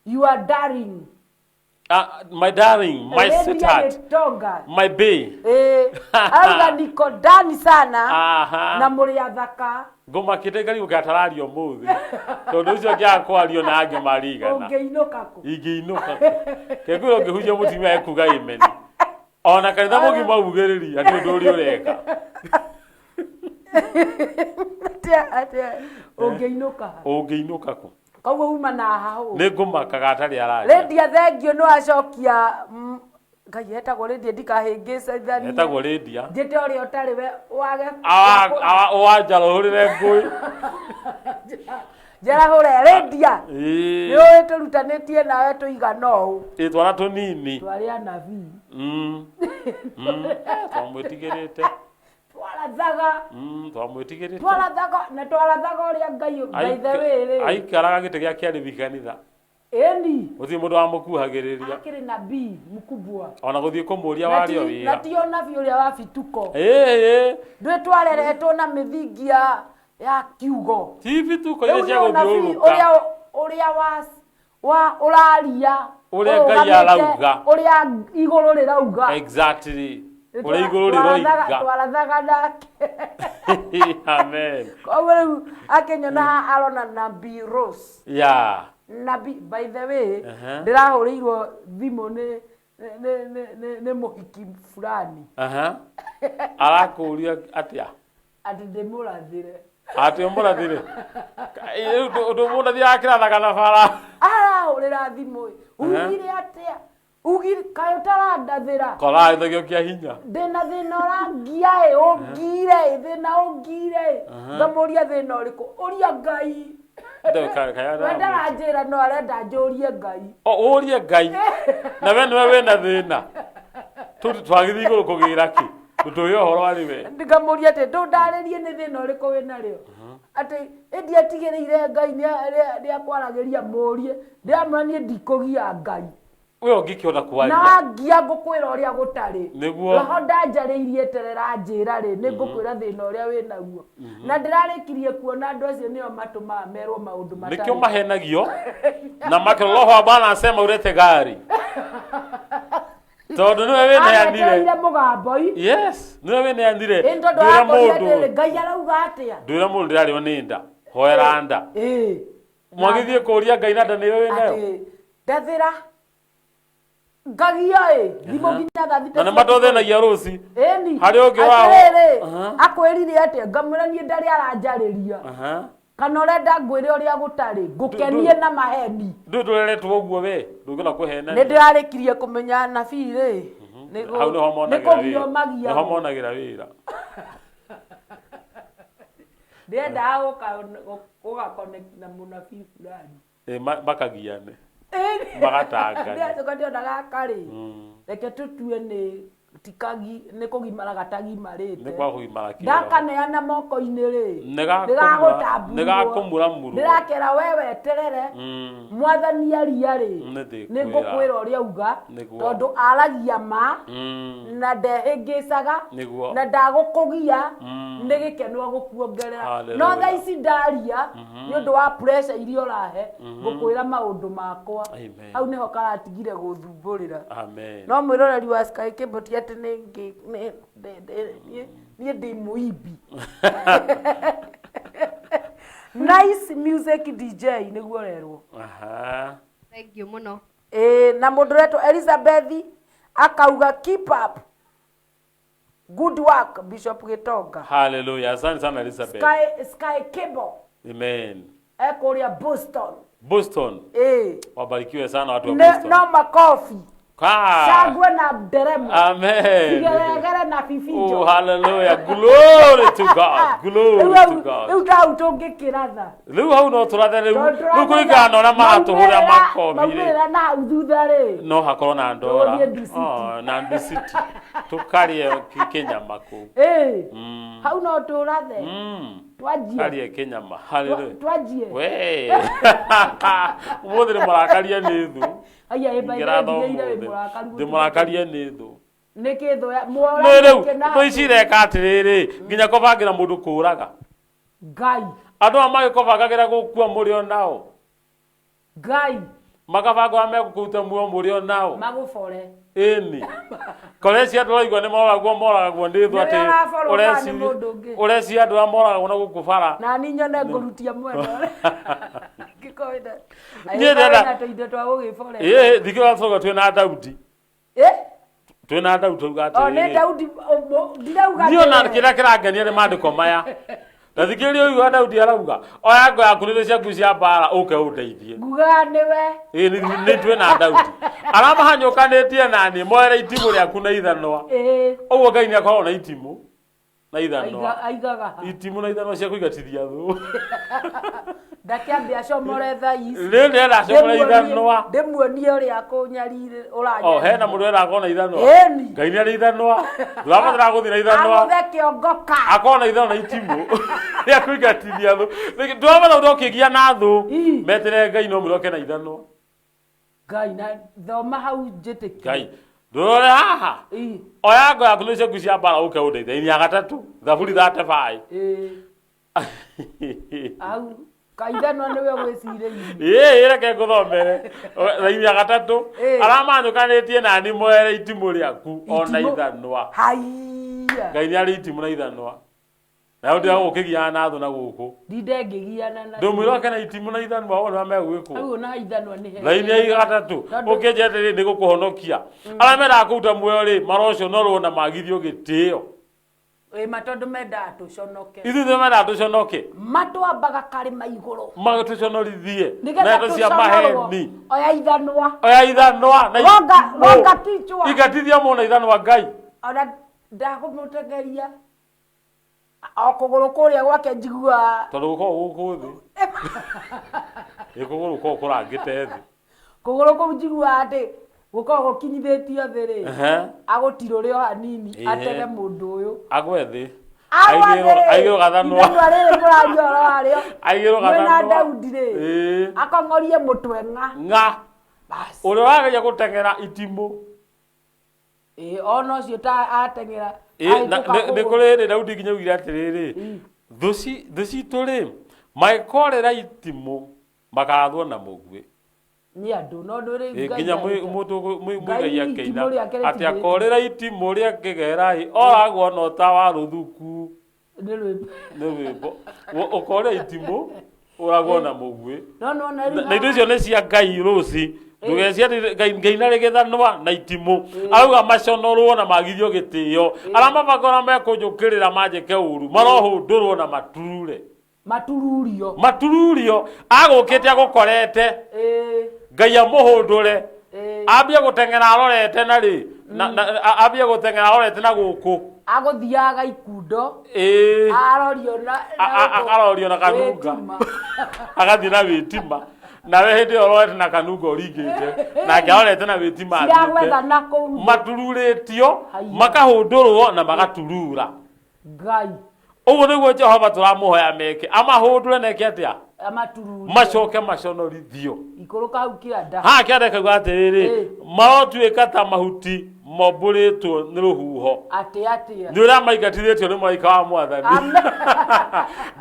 You are darling. Ah, my darling, my Lydia sweetheart, Gitonga. my bae. Ĩĩ. Arauga niko ndani sana Aha. na mũrĩ athaka. Ngũmakĩte ngarigwo gatararia ũmũthĩ tondũ ũcio ngĩaga kwario na angĩ marigana Ũngĩinũka kũ? ingĩinũka kengwĩra ũngĩhunjia mũtumia ekuga amen ona kanitha mũgima ugĩrĩria atĩ ũndũ ũrĩa ũreka. Atĩa atĩa ũngĩinũka ha? Ũngĩinũka kũ? Koguo uma na hahũ. Nĩ ngũmakaga atarĩ araria. Lydia thengio nĩ wacokia Ngai etagwo Lydia ndikahĩngĩcithanie. Etagwo Lydia. Njĩte ũrĩa ũtarĩ we wage Wanjarũhũrĩre ngũĩ. Njarahũre Lydia. Ĩĩ. Nĩ ũĩ tũrutanĩtie nawe tũigana ũũ. Ĩ twana tũnini. Twarĩ anabii. Twamwĩtigĩrĩte. Twarathaga. Twamwĩtigĩrĩte. Twarathaga na twarathaga ũrĩa Ngai by the way rĩ. Aikaraga gĩtĩ gĩa kĩarĩthi kanitha. Ĩni. Gũtirĩ mũndũ wamũkuhagĩrĩria. Akĩrĩ nabii mkubwa. Ona gũthiĩ kũmũria Na wario na wĩra. ti o nabii ũrĩa wa bituko. Ĩĩ. Ndũĩ twareretwo na mĩthingi ya kiugo. Ti bituko iria Rĩu cia nĩ ũnabii gũthiũrũrũka. ũrĩa ũrĩa wa ũraria Ũrĩa Ngai ũrũgamĩte, arauga. ũrĩa igũrũ rĩrauga. Exactly. Ũrĩa igũrũ rĩroiga. Twarathaga nake. Amen. Koguo rĩu akĩnyona haha arona Nabii Rose. Yeah. Nabii by the way Aha. ndĩrahũrĩirwo thimũ nĩ mũhiki fulani. Aha. Arakũria atĩa? Atĩ ndĩmũrathĩre. Atĩ ũmũrathire. Ũndũ mũndũ athiaga akĩrathaga na bara. Arahũrĩra thimũ ĩ. Ugire atĩa? Ugire kaĩ ũtarandathĩra? Korathagio kĩa hinya. Ndĩna thĩna ũrangia ĩ, ũngire ĩ, thĩna ũngire ĩ. Ngamũria thĩna ũrĩkũ? Ũria Ngai. We ndaranjĩra no arenda njũrie Ngai. Ũrie Ngai. Na we nĩwe wĩna thĩna. Twagĩthiĩ igũrũ kũgĩra kĩ? Tũtũĩ ũhoro arĩ we. Ngamũria atĩ ndũndarĩrie nĩ thĩna ũrĩkũ wĩnarĩo. Atĩ ĩndĩ atigĩrĩire Ngai nĩakwaragĩria mũrie. Ndĩramwĩra niĩ ndikũgia Ngai. We ũngĩkĩona Na kwaria. wangia ngũkwĩra ũrĩa gũtarĩ. Nĩguo. Roho ndanjarĩirie eterera njĩra rĩ, nĩ ngũkwĩra thĩna ũrĩa wĩnaguo. Na ndĩrarĩkirie kuona andũ acio nĩo matũmaga merwo maũndũ matarĩ. Nĩkĩo mahenagio na makĩrwo roho wa Bwana asema urete gari. Tondũ nĩwe wĩneanire. Aretereire mũgambo i. Yes, nĩwe wĩneanire. Ĩ tondũ Ndwĩra akũria mũndũ. atĩrĩ, Ngai arauga atĩa? Ndwĩra mũndũ ndĩrarĩo nĩ nda. Hoera nda. Ĩĩ. Mwagĩthiĩ kũria Ngai na nda nĩwe wĩnayo. Atĩ ndathĩra. Ngagia ĩ thimũ nginya thaa thita Na nĩ matũthĩnagia rũci. Ĩni. Harĩ ũngĩ wao. Atĩrĩrĩ, Aha. akwĩrire atĩa? Ngamwĩra niĩ ndarĩ aranjarĩria. Aha. Kana ũrenda ngwĩre ũrĩa gũtarĩ, ngũkenie na maheni. Ndũ ndũreretwo ũguo we, ndũngĩona Nĩ kũhenania. ndĩrarĩkirie kũmenya nabii rĩ. Nĩ Hau nĩho nĩ monagĩra kũgio wĩra. Nĩho magiagwo. monagĩra wĩra. Ndĩrendaga gũka connect na mũnabii fulani. Ĩ, makagiane. Ĩni. Magatangane. Ndĩracoka ndĩrona gaka rĩ. Reke tũtue nĩ tikagi nĩ kũgimara gatagimarĩte. Nĩ kwa kũgimara kĩroho. Ndakaneana moko-inĩ rĩ. Nĩ gakũmura- nĩ gakũmuramurwo. Ndĩrakera we weterere. Mwathani aria rĩ. Nĩ ndĩkwĩra. Nĩ ngũkwĩra ũrĩa auga. Nĩguo. Tondũ aragia ma. Na ndehĩngĩcaga. Nĩguo. Na ndagũkũgia. Nĩ gĩkeno agũkuongerera. Hallelujah. No thaa ici ndaria nĩ ũndũ wa pressure iria ũrahe ngũkwĩra maũndũ makwa. Amen. Hau nĩho karatigire gũthumbũrĩra. Amen. No mwĩroreri wa Sky Cable ti atĩ nĩ niĩ ndĩ mũimbi. Nice music DJ nĩguo ũrerwo. Aha. Thank you mũno. Ĩĩ, na mũndũ ũretwo Elizabeth akauga keep up good work Bishop Gitonga. Hallelujah. Asante sana Elizabeth. Sky Cable Amen. ekũrĩa Boston. Boston. Ĩĩ. Wabarikiwe sana watu wa Ne- Boston. No makofi. Ka. Shangwe na nderemo. Amen. Vigeregere na bibijo. Oh, hallelujah. Glory to God. Glory to God. Rĩu tau tũngĩkĩratha. Rĩu hau no tũrathe rĩu. Rĩu kũringana na ũrĩa maratũhũrĩra makobi rĩ. Maumĩrĩra na hau thutha rĩ. No hakorwo na ndora. Tũthiĩ Nduciti. Oh, na Nduciti. Tũkarĩe kĩnyama kũu. Ĩĩ. Hau no tũrathe. Twanjie. Karĩe kĩnyama. Hallelujah. Twanjie. We. Ũmũthĩ nĩ mũrakarie nĩ thũ. Aya ĩ by the way, Ingĩratha ndigĩire wĩ ũmũthĩ. mũrakaru. Ndĩmũrakarie nĩ thũ. Nĩ kĩ thũ ya Nĩ rĩu mũra thũ ici ireka atĩrĩrĩ nginya kũbangĩra mũndũ kũũraga. Ngai. Andũ aya magĩkũbangagĩra gũkua mũrĩ o nao. Ngai. Makabanga ũrĩa megũkũruta muoyo mũrĩ o nao. Magũbore. Ĩni. Koreci andũ ũraigua nĩ moragwo moragwo nĩ thũ Nĩwe atĩ ũraborwo kana nĩ mũndũ ũngĩ? ũreci andũ arĩa moragwo na gũkũ bara. Na niĩ nyone ngũrutia mwena ũrĩa. Angĩkorwo wĩna- Niĩ ndĩrenda- angĩkorwo wĩna tũindo twa gũgĩborera. Ĩĩ thikĩ ũracoka twĩ na Daudi. Ĩ? Twĩ na Daudi tauga O nĩ atĩrĩrĩ. Daudi ndirauga Niĩ ona atĩ- kĩrĩa kĩrangenia nĩ maandĩko maya. Na thikĩrĩria ũigua Daudi arauga oya ngo yaku nĩ ciaku cia mbara ũke ũndeithie. Ngugaga nĩwe. Ĩĩ nĩ twĩ na Daudi. Aramahanyũkanĩtie na niĩ moere itimũ rĩaku na ithanwa. Ĩĩ. Ũguo Ngai nĩ akoragwo na itimũ na ithanwa. Aigaga ha. Itimũ na ithanwa cia kũingatithia thũ. Ndakĩambe acomore thaa ici. Rĩu ndĩrenda acomore ithanwa. Ndĩmuonie ũrĩa kũnyarire O hena mũndũ ũrenda akorwo na ithanwa. Ĩni. Ngai nĩ arĩ ithanwa. Ndũrabatara gũthiĩ na ithanwa. Agũthe kĩongo ka. Akorwo na ithanwa na itimũ rĩa kũingatithia thũ. Ndũrabatara gũtinda ũkĩgia na thũ. Ii. Meterere Ngai no mwĩre oke na ithanwa. Ngai na thoma hau njĩtĩkie. Ngai. Ndũrore haha. Ii. Oya ngo yaku nĩ ciaku cia mbara ũke ũndeithie. Ini ya gatatũ. Thaburi 35. Ĩĩ. Hau kaithanwa nĩwe ũgwĩcirĩirie. Ĩĩ reke ngũthomere. Thaini ya gatatũ. Ĩĩ. Aramanyũkanĩtie nani moere itimũ rĩaku ona Itimũ. ithanwa. Haiya. Ngai nĩ arĩ itimũ na ithanwa. Nayo ndĩra gũkĩgiana na thũ na gũkũ. Ndinde ngĩgiana na. Ndũmwĩra oke na itimũ na ithanwa wone ũrĩa megwĩkwo. Hau ona ithanwa nĩ hega. Thaini ya gatatũ. Tondũ- Ũkĩnjia atĩrĩrĩ nĩ gũkũhonokia. Arĩa mendaga kũruta muoyo rĩ maroconorwo na magithio gĩtĩo. Ĩ ma tondũ mendaga tũconoke. Ithuĩ nĩ mendaga tũconoke. Matwambaga karĩma igũrũ. Magĩtũconorithie. Nĩgetha Na ndeto cia tũconorwo. maheni. Oya ithanwa. Oya ithanwa na Gonga itimũ. gonga kichwa. Ingatithia mũno ithanwa Ngai. Ona ndakũmũtengeria. O kũgũrũ kũrĩa gwake njiguaga Tondũ gũkoragwo gũkũ thĩ. Ĩ kũgũrũ gũkoragwo kũrangĩte thĩ. kũgũrũ kũu njiguaga atĩ gũkoragwo gũkinyithĩtio thĩ rĩ. Ehe. Agũtirũre o hanini Ĩhĩ. atege mũndũ ũyũ. Agwe thĩ. Agwa thĩ rĩ, Aigĩrwo gathanwa. Ithanwa rĩrĩ mũraria ũhoro warĩo. Aigĩrwo Mwĩna gathanwa. Daudi rĩ. Ĩĩ. Akong'orie mũtwe ng'a. Ng'a. Basi. Ũrĩa ũrageria gũteng'era itimũ. Ĩĩ ona ũcio ta ateng'era. Ĩ, na- ahĩtũka nĩ kũgũrũ. kũrĩ hĩndĩ Daudi nginya augire atĩrĩrĩ thũ citũ rĩ mangĩkorĩra itimũ makathwo na mũguĩ. Nĩ andũ no ndũrĩ Ĩ, Ngai nginya arĩte. mũndũ Ngai mũigai itimũ akĩina rĩake atĩ rĩtingĩ- akorĩra itimũ rĩa kĩgera ĩ oragwo na ũta wa rũthuku. Nĩ rwĩmbo. Nĩ rwĩmbo. Ũkorĩra itimũ ũragwo na mũguĩ. No nĩwona rĩu Na indo icio nĩ cia Ngai rũci. Ndũgecia atĩ Ngai Ngai narĩ gĩthanwa na itimũ. Arauga maconorwo na magithio gĩtĩo. Arĩa mabangora mekũnjũkĩrĩra manjĩke ũru, marohũndũrwo na maturure. Matururio. Matururio. Agũkĩte agũkorete. Ngai amũhũndũre. Ambie gũteng'era arorete na rĩ, ambie gũteng'era arorete na gũkũ. Agũthiaga ikundo. Ĩĩ. Arorio na Akarorio na kanunga. Wĩtima. Agathiĩ na wĩtima. Nawe hĩndĩ ĩyo ũrorete na kanunga ũringĩte. Nake arorete na wĩtima athiĩte. Ciragwethana kũu. Matururĩtio, Haiya. makahũndũrwo na magaturura. Ngai. Ũguo nĩguo Jehova tũramũhoya meke. Amahũndũre na eke atĩa? Amatururie. Macoke maconorithio. Ikũrũka hau kĩanda. Haha kĩanda kauga atĩrĩrĩ, marotuĩka ta mahuti mombũrĩtwo nĩ rũhuho. Atĩ atĩa. Nĩ ũrĩa maingatithĩtio nĩ mũraika wa Mwathani.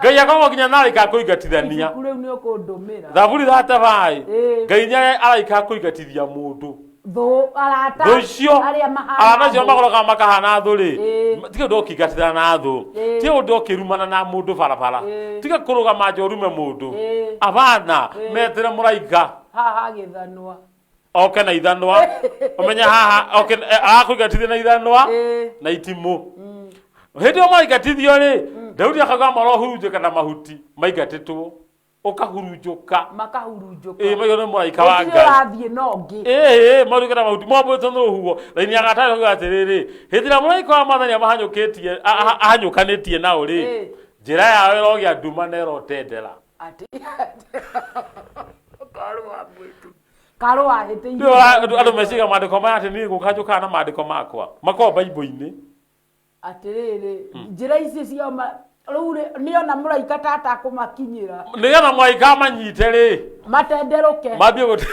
Ngai akoragwo nginya na araika a kũingatithania. Ibuku rĩu nĩ ũkũndũmĩra. Thaburi thate-baĩ. Ĩĩ. Ngai nĩ araika a kũingatithia mũndũ. Thũ arata. Thũ icio Arĩa mahana. arata acio thũ. magorokaga makahana thũ rĩ, Ĩĩ. tiga ũndũ ũkĩingatithana na thũ, Ĩĩ. tiga ũndũ ũkĩrumana na mũndũ barabara, Ĩĩ. tiga kũrũgama nja ũrume mũndũ. Ĩĩ. Abana Ĩĩ. metĩre mũraika Haha gĩthanwa. oke na ithanwa, ũmenye haha oke arakũingatithia na ithanwa Ĩĩ. na itimũ. Hĩndĩ ĩyo maingatithio rĩ, Daudi akauga marohurunjũka na mahuti maingatĩtwo, ũkahurunjũka. Makahurunjũka. Ĩĩ, maigua nĩ mũraika wa Gũtirĩ Ngai. ũrathiĩ na ũngĩ. Ĩĩ, maruge na mahuti mombũrĩtwo nĩ rũhuho. Raini ya gatano ĩkuga atĩrĩrĩ, hĩndĩ ĩrĩa mũraika wa Mwathani amahanyũkĩtie, ahanyũkanĩtie nao rĩ, Ĩĩ. njĩra yao ĩrogĩa nduma na ĩrotendera. Atĩ. Karũa hĩtĩirie. Nĩ andũ meciria maandĩko maya atĩ niĩ gũka njũkaga na maandĩko makwa makoragwo Bible-inĩ. Atĩrĩrĩ, njĩra icio ciao rĩu rĩ, nĩona mũraika tata akũmakinyĩra. Nĩgetha mũraika amanyite rĩ, Matenderũke. mambie gũte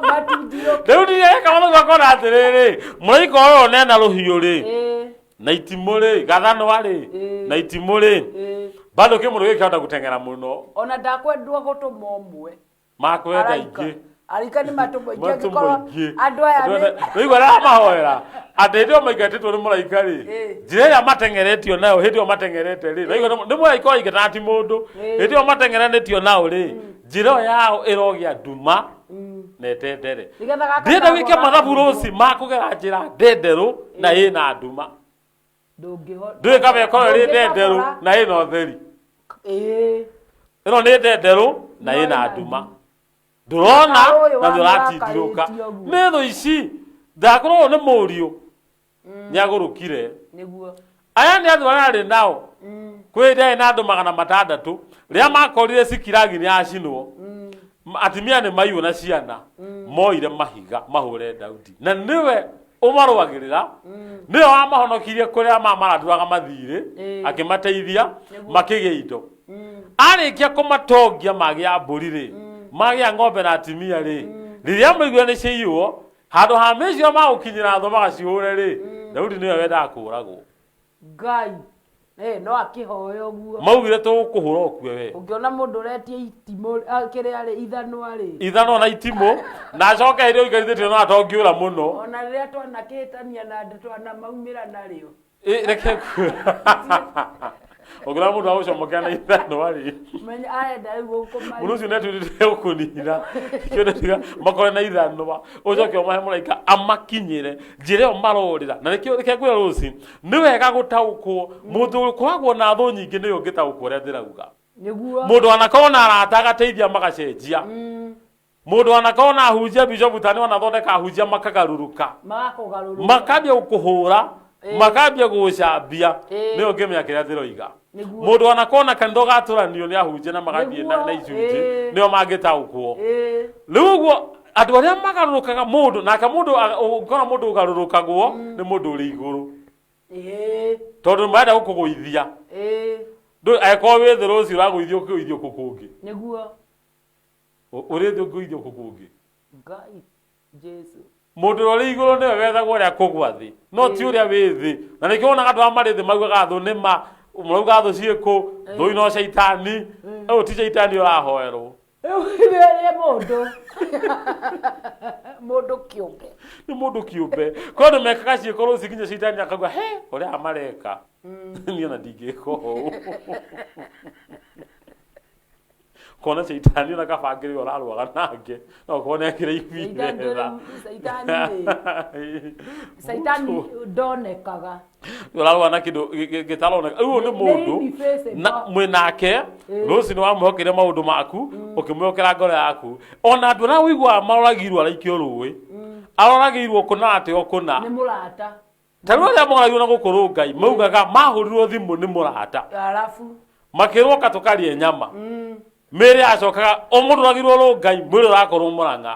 Matindirũke. Rĩu ndireka maũndũ akona atĩrĩrĩ, mũraika ũyũ nena rũhiũ rĩ, Ĩĩ. na itimũ rĩ, gathanwa rĩ, Ĩĩ. na itimũ rĩ, Ĩĩ. bado kĩ mũndũ gĩkĩhota gũteng'era mũno. Ona ndakwendwo gũtũma ũmwe. Makwenda Araika. ingĩ. Araika nĩ matũmwo ingĩ Matũmwo angĩkorwo ingĩ. andũ aya nĩ Rĩu aramahoera atĩ hĩndĩ ĩyo maingatĩtwo nĩ mũraika rĩ, Ĩĩ. njĩra ĩrĩa mateng'eretio nayo hĩndĩ ĩyo mateng'erete rĩ, naigua nĩ mũraika waingataga ti mũndũ. Ĩĩ. Hĩndĩ ĩyo mateng'eranĩtio nao rĩ, njĩra ĩyo yao ĩrogĩa nduma na ĩtendere. Nĩgetha gaka Ndĩrenda kagwa wĩke mathabu gakahingwo. rũci makũgera njĩra ndenderũ na ĩna nduma. Ndũngĩhota. Ndũĩ kaba ĩkorwo ĩrĩ ndenderũ Ndũngĩtabora. na ĩna ũtheri. Ĩĩ. Ĩno nĩ ndenderũ na No ĩna ĩna nduma. Ndũrona Ũyũ na wa ndũratindirũka. mũrakarĩtio ũguo. Nĩ thũ ici ndakorwo nĩ mũriũ nĩagũrũkire. Nĩguo. Aya nĩ andũ arĩa arĩ nao. Kwĩ hĩndĩ arĩ na andũ 600 rĩrĩa makorire Cikilagi nĩ yacinwo. Atumia nĩ maiywo na ciana. Moire mahiga mahũre Daudi. Na nĩwe ũmarũagĩrĩra. Nĩwe wamahonokirie kũrĩa mamarandũraga mathirĩ, Ĩĩ. akĩmateithia makĩgĩa indo. Arĩkia kũmatongia magĩa mbũri rĩ, magĩa ng'ombe na atumia rĩ, rĩrĩa maiguire nĩ ciaiywo, handũ ha mĩcio magũkinyĩra thũ magacihũre rĩ, Daudi nĩwe wendaga kũũragwo. Ngai. No akĩhoya ũguo. Maugire tũgũkũhũra ũkue we. Ũngĩona mũndũ ũretia itimũ, kĩrĩa rĩ, ithanwa rĩ. Ithanwa na itimũ, na acoke hĩndĩ ĩyo ũikarithĩtio no atongiũra mũno. Ona rĩrĩa twanakĩhĩtania na andũ twanamaumĩra narĩo. Reke Ũngĩona mũndũ agũcomokera na ithanwa rĩ. Menya arenda rĩu gũkũmaria. Mũndũ ũcio nĩatuĩrĩte gũkũnina. Kĩo nĩtiga makore na ithanwa. Ũcoke ũmahe mũraika amakinyĩre njĩra ĩyo marorĩra. Na nĩkĩo reke ngwĩre rũci, nĩ wega gũtaũkwo. Mũndũ ũkoragwo na thũ nyingĩ nĩwe ũngĩtaũkwo ũrĩa ndĩrauga. Nĩguo. Mũndũ anakorwo na arata agateithia magacenjia. Mũndũ anakorwo na ahunjia bishop tani wanathondeka ahunjia makagarũrũka. Magakũgarũrũka. Makambia gũkũhũra, makambia gũgũcambia. Ĩĩ. Nĩwe ũngĩmenya kĩrĩa ndĩroiga. Nĩguo. Mũndũ anakorwo na kanitha ũgatũranio nĩ ahunjia na magathiĩ na icunjĩ, Ĩĩ. nĩo mangĩtaũkwo. Ĩĩ. Rĩu ũguo andũ arĩa magarũrũkaga mũndũ, nake mũndũ ũngĩona mũndũ ũgarũrũkagwo nĩ mũndũ ũrĩ igũrũ. Ĩĩ. Tondũ marenda gũkũgũithia. Ĩĩ. Ndũ angĩkorwo wĩ thĩ rũciũ ũragũithio ũkĩgũithio kũ kũngĩ. Nĩguo. Ũrĩ thĩ ũkĩgũithio kũ kũngĩ. Ngai Jesu. Mũndũ ũrĩa ũrĩ igũrũ nĩwe wethagwo ũrĩa kũgwa thĩ, no ti ũrĩa wĩ thĩ. Na nĩkĩo wonaga andũ arĩa marĩ thĩ maugaga thũ nĩ ma, marauga thũ ciĩkũ, thũ ino caitani. Ũyũ ti caitani ũrahoerwo. Rĩu nĩ mũndũ. Mũndũ kĩũmbe. Nĩ mũndũ kĩũmbe. Korwo nĩ mekaga ciĩko rũciũ nginya caitani akauga, he, ũrĩa aya mareka. Niĩ ona ndingĩka ũũ. Kona caitani ona kabangĩrĩ ũrarũaga nake no ũkorwo nĩakĩrĩ Caitani ibire tha. Caitani rĩ, caitani ndonekaga. Ũrarũa na kĩndũ gĩtaroneka. Rĩu ũyũ nĩ Nĩ mũndũ invisible. na mwĩ nake rũcinĩ wamwĩhokeire maũndũ maku, ũkĩmwĩhokera ngoro yaku. Ona andũ arĩa ũiguaga maroragirwo araikio rũĩ, aroragĩirwo kũna atĩ o kũna. Nĩ mũrata. Ta rĩu arĩa moragirwo na gũkũ Rũngai maugaga mahũrirwo thimũ nĩ mũrata, Arabu. Makĩrwo ka tũkarĩe nyama. Mĩĩrĩ yacokaga o mũndũ ũragirwo Rũngai mwĩrĩ ũrakorwo Mũrang'a.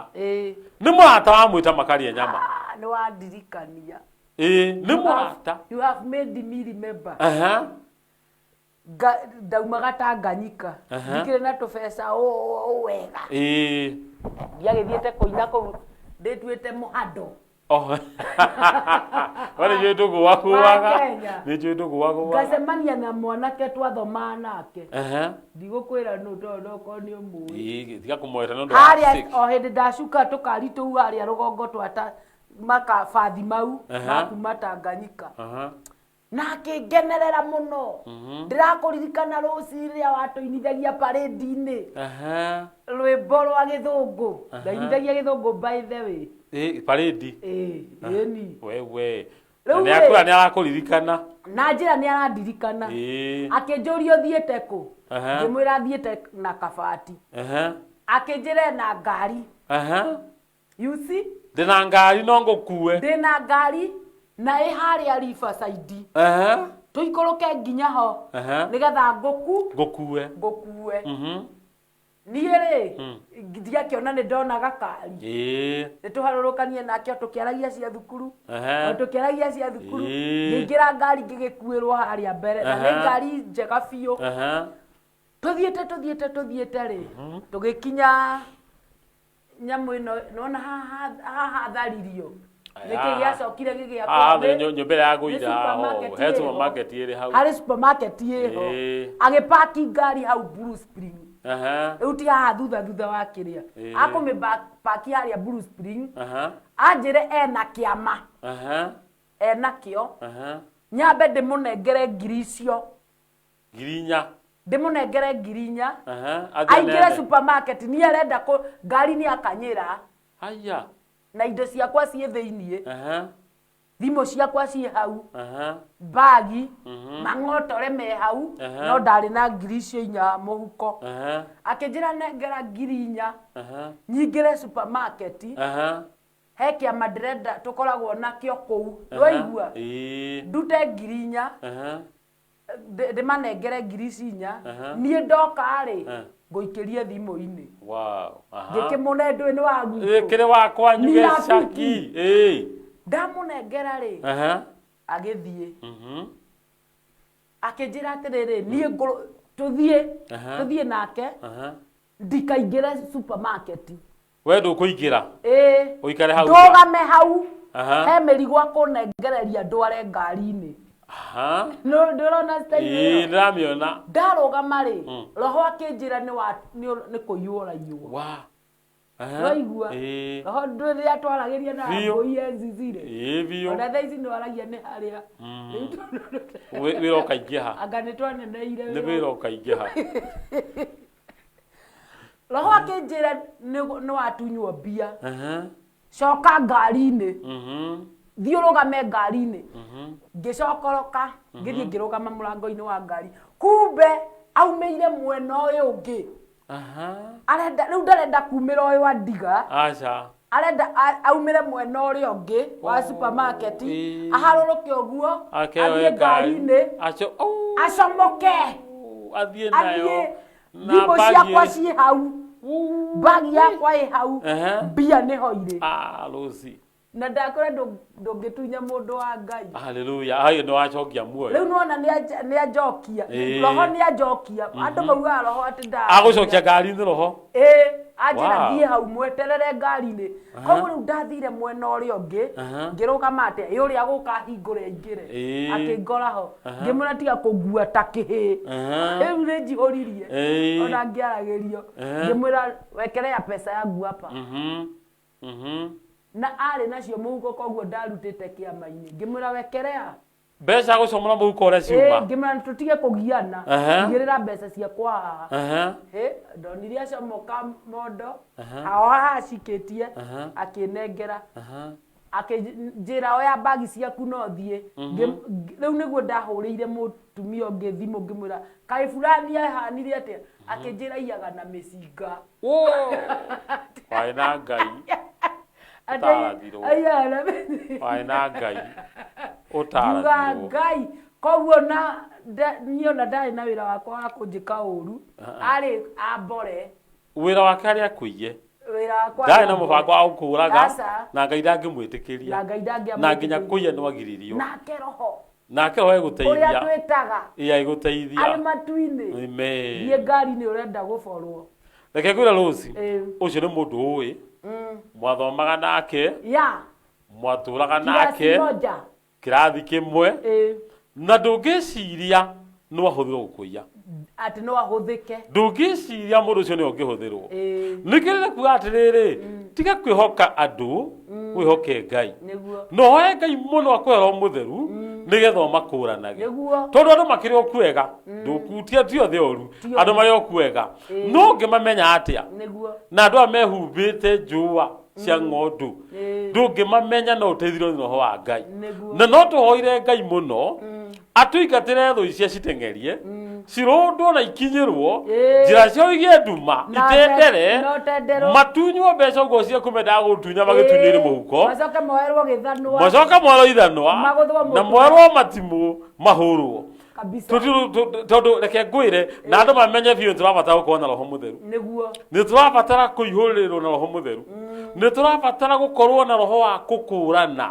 Nĩ mũrata wamwĩta makarĩe nyama. Ah, nĩ wandirikania. Ĩĩ, nĩ mũrata. You have made me remember. Aha. Ndaumaga Tanganyika. Ndikĩrĩ na tũbeca ũũ wega. Ndiagĩthiĩte kũina kũu ndĩtuĩte mũhando. Oh. We nĩ njũĩ ndũgũagũaga. Wa Kenya. Nĩ njũĩ ndũgũagũaga. Ngacemania na mwanake twathomaga nake. Ndigũkwĩra nũ tondũ no ũkorwo nĩ ũmũĩ. Ĩĩ, tiga kũmweta nĩ ũndũ wa Harĩa sake. o hĩndĩ ndacuka tũkari tũu harĩa rũgongo twata makabathi mau makuma Tanganyika. Na akĩngenerera mũno. Ndĩrakũririkana rũcinĩ rĩrĩa watũinithagia parade-inĩ. Rwĩmbo rwa gĩthũngũ. Ndainithagia gĩthũngũ by the way. Ĩĩ, parade. Ĩĩ, ĩni. Wewe. Rĩu Na rĩ- nĩ akũra nĩ arakũririkana. Na njĩra nĩ arandirikana. Akĩnjũria ũthiĩte kũ. Ngĩmwĩra thiĩte na kabati. Akĩnjĩra ena ngari. You see? Ndĩna ngari no ngũkue. Ndĩna ngari na ĩ harĩa Riverside. Tũikũrũke nginya ho. Nĩgetha ngũku Ngũkue. Ngũkue. Niĩ rĩ, ndiakĩona nĩ ndona gakari. Nĩ tũharũrũkanie nake o tũkĩaragia cia thukuru. O tũkĩaragia cia thukuru. Ngĩingĩra ngari ngĩgĩkuĩrwo harĩa mbere. Na nĩ ngari njega biũ. Tũthiĩte tũthiĩte tũthiĩte rĩ, tũgĩkinya nyamũ ĩno nona haha haha tharirio. Nĩkĩ gĩacokire gĩgĩakwo? Haha thĩ nyũmba ĩrĩa ya Nĩ gũira ho. supermarket He ĩho. supermarket ĩrĩ hau. Harĩ supermarket ĩho. Agĩpaki ngari hau Blue Spring. Rĩu ti haha thutha thutha wa kĩrĩa. Akũmĩpaki harĩa Blue Spring. Anjĩre ena kĩama. Ena kĩo. Nyambe ndĩmũnengere ngiri icio. 4,000. Ndĩmũnengere 4,000. Athiĩ Aingĩre aneane. supermarket niĩ arenda kũ ngari nĩ akanyĩra. Haya. Na indo ciakwa ciĩ thĩiniĩ. Thimũ ciakwa ciĩ hau. Bagi, mang'otore me hau, no ndarĩ na 4,000 mũhuko. Akĩnjĩra nengera 4,000 nyingĩre supermarket. He kĩama ndĩrenda tũkoragwo nakĩo kũu. Waigua? Ndute 4,000 ndĩmanengere 4,000. Niĩ ndoka rĩ, ngũikĩrie thimũ-inĩ. Wow. Ngĩkĩmũne ndũĩ nĩ wa gwitũ. Kĩrĩ wakwa Ni nyuge rafiki. caki. Ĩĩ. Ndamũnengera rĩ, agĩthiĩ. Akĩnjĩra atĩrĩrĩ, niĩ tũthiĩ tũthiĩ nake ndikaingĩre supermarket. We ndũkũingĩra. Ĩĩ. Ũikare hau. Ndũgame hau. He mĩrigo akũnengereria ndware ngari-inĩ. Ndũrona style Ĩĩ, ĩyo? ndĩramĩona. Ndarũgama rĩ, roho akĩnjĩra nĩ wa nĩ kũiywo ũraiywo. Wa. Waigua? Roho rĩrĩa twaragĩria na Biũ. ngũi enzi zile. Ĩĩ biũ. Ona thaa ici nĩwaragia nĩ harĩa. Wĩra ũkaingĩha. Anga nĩ twaneneire. Nĩ wĩra ũkaingĩha. Roho akĩnjĩra nĩ watunywo mbia. Coka ngari-inĩ. Thiĩ ũrũgame ngari-inĩ. Ngĩcokoroka, ngĩthiĩ ngĩrũgama mũrango-inĩ wa ngari. Kumbe aumĩire mwena ũyũ ũngĩ. Arenda rĩu ndarenda kumĩra ũyũ andiga. Aca. Arenda aumĩre mwena ũrĩa ũngĩ wa supermarket. Aharũrũke ũguo, Akeoe athiĩ ngari. ngari-inĩ, Aco. acomoke. Athiĩ nayo. Athiĩ. Na Thimũ bagi ciakwa ĩrĩ. ciĩ hau. Bagi yakwa ĩ hau. Mbia nĩho irĩ. Ah, Lucy. Na ndakwĩra ndũngĩtunya mũndũ wa Ngai. Hallelujah. Hayo nĩ wacokia muoyo. Rĩu nĩwona nĩ anjokia. Roho nĩ anjokia. Andũ maugaga roho atĩ nda. Agũcokia ngari-inĩ roho. Ĩĩ, anjĩra Wow. thiĩ hau mweterere ngari-inĩ. Koguo rĩu ndathire mwena ũrĩa ũngĩ, ngĩrũgama atĩa, ĩ ũrĩa gũka ahingũre aingĩre. Akĩngora ho. Ngĩmwĩra tiga kũngua ta kĩhĩĩ. Rĩu nĩ njihũririe. Ona ngĩaragĩrio. Ngĩmwĩra wekelea pesa yangu hapa. Na arĩ nacio mũhuko koguo ndarutĩte kĩama-inĩ. Ngĩmwĩra wekelea. Mbeca gũcomora mũhuko ũrĩa ciuma. Ngĩmwĩra tũtige kũgiana. Igĩrĩra mbeca ciakwa haha. Ĩ, ndonire acomoka mondo hao haha acikĩtie, akĩnengera, akĩnjĩra, "Oya mbagi ciaku no thiĩ." Rĩu nĩguo ndahũrĩire mũtumia ũngĩ thimũ, ngĩmwĩra, "Kaĩ fulani ahanire atĩa?" Akĩnjĩra iyaga na mĩcinga. Warĩ na Ngai. Atĩ Ũtarathirwo. aiyaga na mĩcinga. Warĩ na Ngai. Ngiuga, Ũtarathirwo. Ngai koguo na niĩ ona ndarĩ na wĩra wakwa wa kũnjĩka ũru, arĩ ambore. Wĩra wake arĩa akũiye. Wĩra wakwa Ndarĩ na ambore. mũbango wa gũkũraga. Aca. Na Ngai ndangĩmwĩtĩkĩria. Na Ngai ndangĩamwĩtĩkĩria. Na nginya kũiya nĩwagiririo. Nake roho Nake roho ũrĩa egũteithia. twĩtaga Ĩĩ, agĩgũteithia. arĩ matu-inĩ. Amen. Thiĩ ngari-inĩ ũrenda gũborwo. Reke ngwĩre Rose, Ĩĩ. ũcio nĩ mũndũ ũĩ mwathomaga nake, ya mwatũraga kirasi nake moja. Kĩrathi kĩmwe. Ĩĩ. Na ndũngĩciria no ahũthĩrwo gũkũiya. Atĩ no ahũthĩke. Ndũngĩciria mũndũ ũcio nĩ ũngĩhũthĩrwo. Ĩĩ. Nĩkĩo ndĩrenda kuga atĩrĩrĩ, tiga kwĩhoka andũ, wĩhoke Ngai. No hoe Ngai mũno akũhe roho mũtheru nĩgetha ũmakũranage. Tondũ andũ makĩrĩ o kwega, ndũkutia ti othe oru, andũ marĩ o kwega, no ũngĩmamenya atĩa? Na andũ aya mehumbĩte njũa cia ng'ondu, ndũngĩmamenya, no ũteithirio nĩ roho wa Ngai. Na no tũhoire Ngai mũno atũingatĩre thũ icia citeng'erie, cirũndwo na ikinyĩrwo, njĩra ciao igĩe nduma, Na itendere, na ũtenderwo. matunywo mbeca ũguo ciaku mendaga gũtunya magĩtunyĩre mũhuko. Macoke moerwo gĩthanwa. Macoka mwerwo ithanwa Magũthwo na mũtwe. mwerwo matimũ mahũrwo. Kabisa. Tondũ reke ngwĩre na andũ mamenye biũ, nĩ tũrabatara gũkorwo na roho mũtheru. Nĩ tũrabatara kũihũrĩrwo na roho mũtheru. Nĩ tũrabatara gũkorwo na roho wa kũkũrana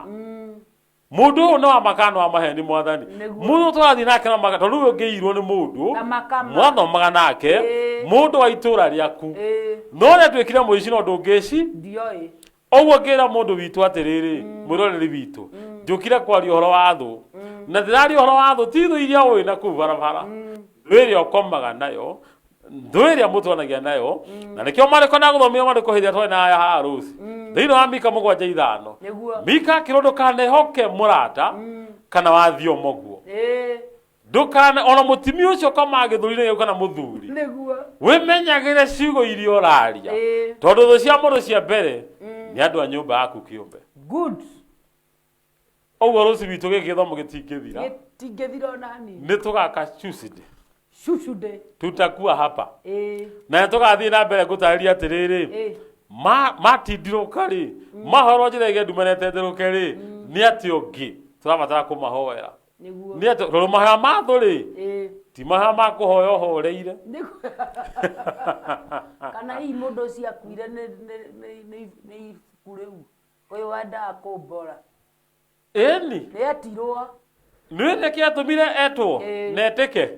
mũndũ ũyũ nĩ wa makana wa maheni mwathani. Mũndũ ũyũ tũrathiĩ nake na maka, tondũ rĩu ũngĩirwo nĩ mũndũ Na makama. mwathomaga nake, mũndũ wa itũra rĩaku, no nĩ atuĩkire mũici, no ndũngĩci. Ndioĩ. Ũguo ngĩra mũndũ witũ atĩrĩrĩ, mwĩroreri witũ, njũkire kwaria ũhoro wa thũ, na ndĩraria ũhoro wa thũ, ti thũ iria ũĩ na kũu barabara, thũ ĩrĩa ũkomaga nayo, thũ ĩrĩa mũtwanagia nayo. Na nĩkĩo marĩko na gũthomia marĩko hĩndĩ ĩrĩa twarĩ na aya haha rũci thĩinĩ wa Mika 7:5. Mika akĩrwo, "Ndũkanehoke mũrata kana wathiomo guo." Ndũkane ona mũtumia ũcio ũkomaga gĩthũri-inĩ gĩaku kana mũthuri. Wĩmenyagĩre ciugo iria ũraria, tondũ thũ cia mũndũ cia mbere nĩ andũ a nyũmba yaku kĩũmbe. Good. Ũguo rũci witũ gĩkĩ gĩthomo gĩtingĩthira. Gĩtingĩthira ona hanini. Nĩ tũgaka Tuesday. Tuesday. Tutakuwa hapa na nĩ tũgathiĩ na mbere gũtarĩria atĩrĩrĩ, matindirũka rĩ, mahorwo njĩra ĩgĩa nduma netenderũke rĩ, nĩ atĩ ũngĩ tũrabatara kũmahoera. Nĩ atĩ tondũ mahoya ma thũ rĩ, ti mahoya ma kũhoya ũhoreire. Kana hihi mũndũ ũcio akuire nĩ ibuku rĩu ũyũ wendaga kũmbora. Ĩni. Nĩ etirwo. Nĩ nĩkĩ atũmire etwo na etĩke?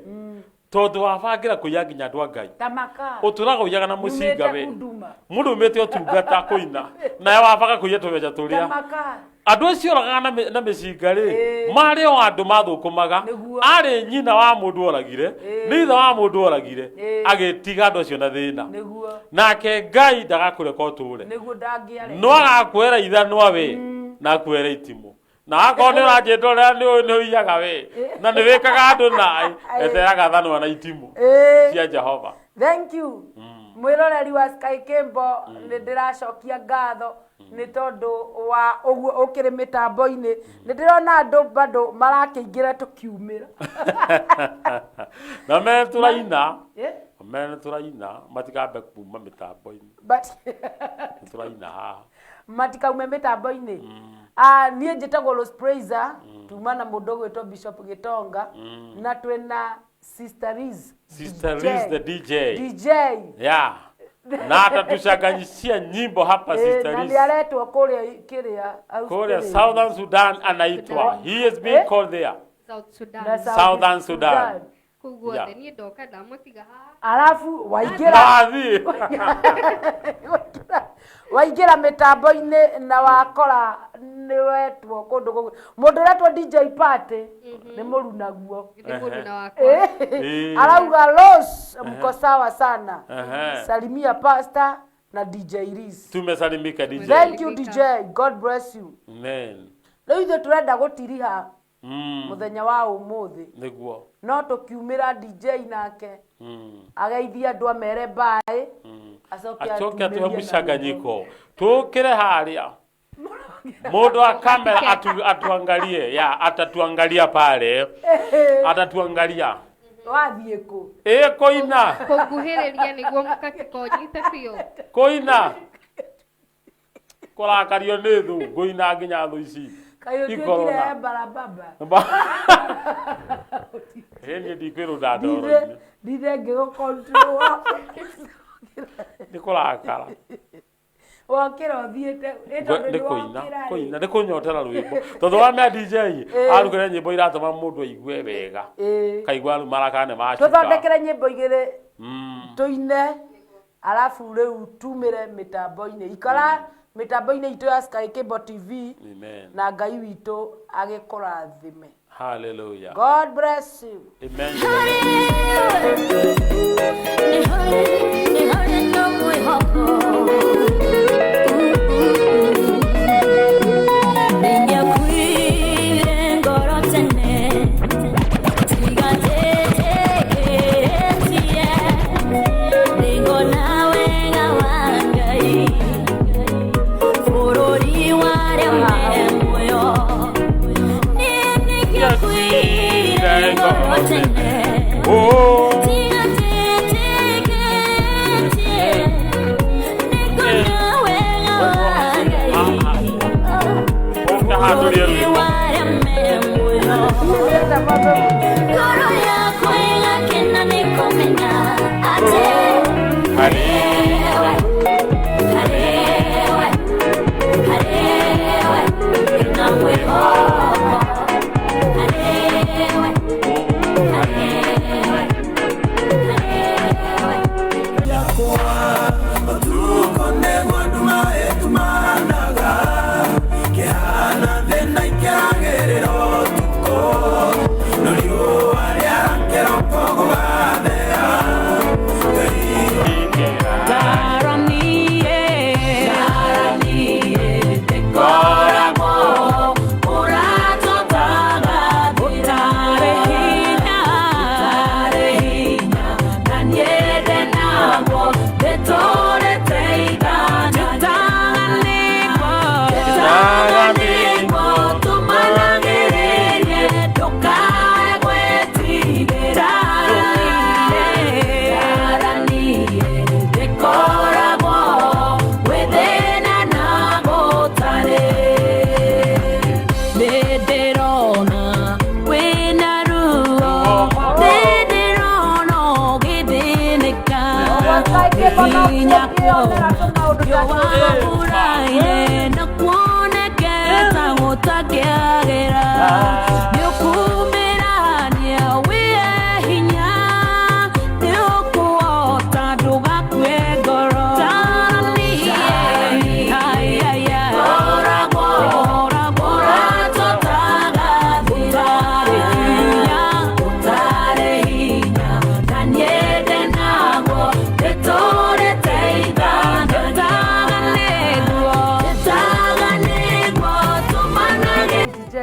Tondũ wabangĩra kũiya nginya andũ a Ngai. Ta maka. Ũtũraga ũiyaga na mũcinga. Umĩte We kunduma. Mũndũ umĩte ũtungata kũina nawe wabanga kũiya tũbeca Ta tũrĩa maka. andũ acio oragaga na mĩcinga rĩ, marĩ o andũ mathũkũmaga. Arĩ nyina wa mũndũ oragire, nĩ ithe wa mũndũ oragire, agĩtiga andũ acio na thĩna. Nake Ngai ndagakũreka ũtũre. Nĩguo, ndangĩareka. No agakwera ithanwa we na akwere itimũ, na akorwo nĩ ũranjĩta ũrĩa nĩ ũiyaga we na nĩ wĩkaga andũ naĩ, eteraga thanwa na itimũ cia Jehova. Thank you, mwĩroreri wa Sky Cable. Nĩ ndĩracokia ngatho nĩ tondũ wa ũguo ũkĩrĩ mĩtambo-inĩ. Nĩ ndĩrona andũ bado marakĩingĩra tũkiumĩra. Na mene tũraina. Eh? Mene tũraina, matikambe kuma mĩtambo-inĩ. But Nĩ tũraina haha. Matikaume mĩtambo-inĩ. Ah, niĩ njĩtagwo Rose Praiser, tuma na mũndũ ũgwĩtwo Bishop Gĩtonga, na twĩna Sister Liz. Sister DJ. Liz the DJ. DJ. Yeah, na atatuchanganyishia nyimbo hapa. Sister Na Liz. nĩ aretwo kũrĩa kĩrĩa Kũrĩa Australia. Southern Sudan anaitwa. He is being Eh? called there. South Sudan. Na Southern Sudan. Kũu guothe. Niĩ ndoka ndamũtiga haha. Arabu waingĩra Nathiĩ. Waingĩra mĩtambo-inĩ na wakora nĩ wetwo kũndũ kũu, mũndũ ũretwo DJ Party nĩ mũrunaguo. Nĩ mũruna wakwa. Arauga, "Rose, mko sawa sana. Salimia pastor na DJ Liz." Tumesalimika, DJ. Thank you, DJ. God bless you. Amen. Rĩu ithuĩ tũrenda gũtiriha Muthenya wa umuthi Nĩguo. No tukiumira DJ nake ageithia andu amere bye, acoke Acoke atuhe atumĩrie na rwĩmbo. mũcanganyiko tũkĩre harĩa mũndũ wa kamera atuangalie ya atatuangalia pale, atatuangalia. Wathiĩ kũ? Ĩ kũina. Kũnguhĩrĩria nĩguo mũkatiko nyite biũ. Kũina kũrakario nĩ thũ, ngũina nginya thũ ici. Kaĩ ũtuĩkire Ikorona. barababa? Ĩ niĩ ndikwĩrũnda ndoro-inĩ. Ndithe ngĩgũ-control. Nĩ kũrakara. Wokĩra ũthiĩte ĩ tondũ Nĩ kũina. nĩwokĩra rĩ. Kũina nĩ kũnyotera rwĩmbo tondũ wamea DJ arugĩre nyĩmbo iratũma mũndũ aigue wega. Ĩ. Kaigua rĩu marakara nĩ macuka. Tũthondekere nyĩmbo igĩrĩ tũine, arabu rĩu tumĩre mĩtambo-inĩ, ikara mĩtambo-inĩ itũ ya Sky Cable TV. Amen. Na Ngai witũ agĩkũrathime. Hallelujah. God bless you. Amen. Nĩ harĩ na mwĩhoko. Nĩngiakuire ngoro tene, tiga njĩtĩkĩtie, nĩngona wega wa Ngai bũrũri wa arĩa me muoyo. Niĩ nĩngiakuire ngoro tene, Oh. tiga njĩtĩkĩtie, nĩngona wega wa Ngai Ũka hatũrie bũrũri rwĩmbo. wa arĩa me muoyo. Ngoro yakwa ĩgakena nĩ kũmenya atĩ harĩwe, harĩwe, harĩwe ndĩna mwĩhoko. Harĩwe, harĩwe, harĩwe. Ũtukũ nĩ mũndũ maĩtumanaga kĩhana thĩna ikĩragĩrĩra ũtukũ no riũa rĩara kĩroko gũgathea. Taramie, taramie, tekoragwo ũratũtaga gũtarĩ hinya, gũtarĩ hinya, na niĩ naguo ndĩtũrĩte igana. Tũtaganĩkwo, tũtaganĩkwo, tũmanagĩrĩrie, ndũkae gwĩtigĩra. Taramie, taramie, ndĩkoragwo gwĩ thĩna na gũtarĩ. Nĩndĩrona wĩna ruo, nĩndĩrona ũgĩthĩnĩka. Hinya kuona riũa mbura-inĩ na kuoneke ta gũtakĩagĩra. Nĩũkumĩrania wĩe hinya, nĩũkũhota ndũgakue ngoro. Taramie, ai, ai, ai. Koragwo, ũratũtaga gũtarĩ hinya, gũtarĩ hinya, na niĩ ndĩ naguo ndĩtũrĩte igana. Tũtaganĩguo, tũtaganĩguo, tũmanagĩ DJ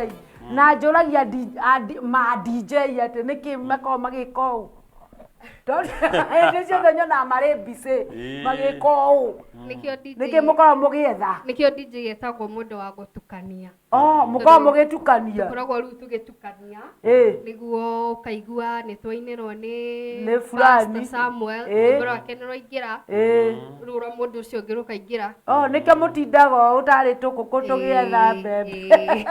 na njũragia ma DJ atĩ nĩkĩ makoragwo magĩka ũũ, tondũ hĩndĩ ciothe nyonaga marĩ mbicĩ magĩka ũũ. Nĩkĩo DJ Nĩkĩ mũkoragwo mũgĩetha? Nĩkĩo DJ etagwo mũndũ wa gũtukania. Oh, mũkoragwo mũgĩtukania. Tũkoragwo rĩu tũgĩtukania nĩguo ũkaigua nĩ twainĩrwo nĩ Nĩ fulani. Pastor Samuel, rwĩmbo rwake nĩ rwaingĩra, rũu rwa mũndũ ũcio ũngĩ rũkaingĩra. Oh, nĩkĩo mũtindaga ũũ tarĩ tũkũkũ tũgĩetha mbembe.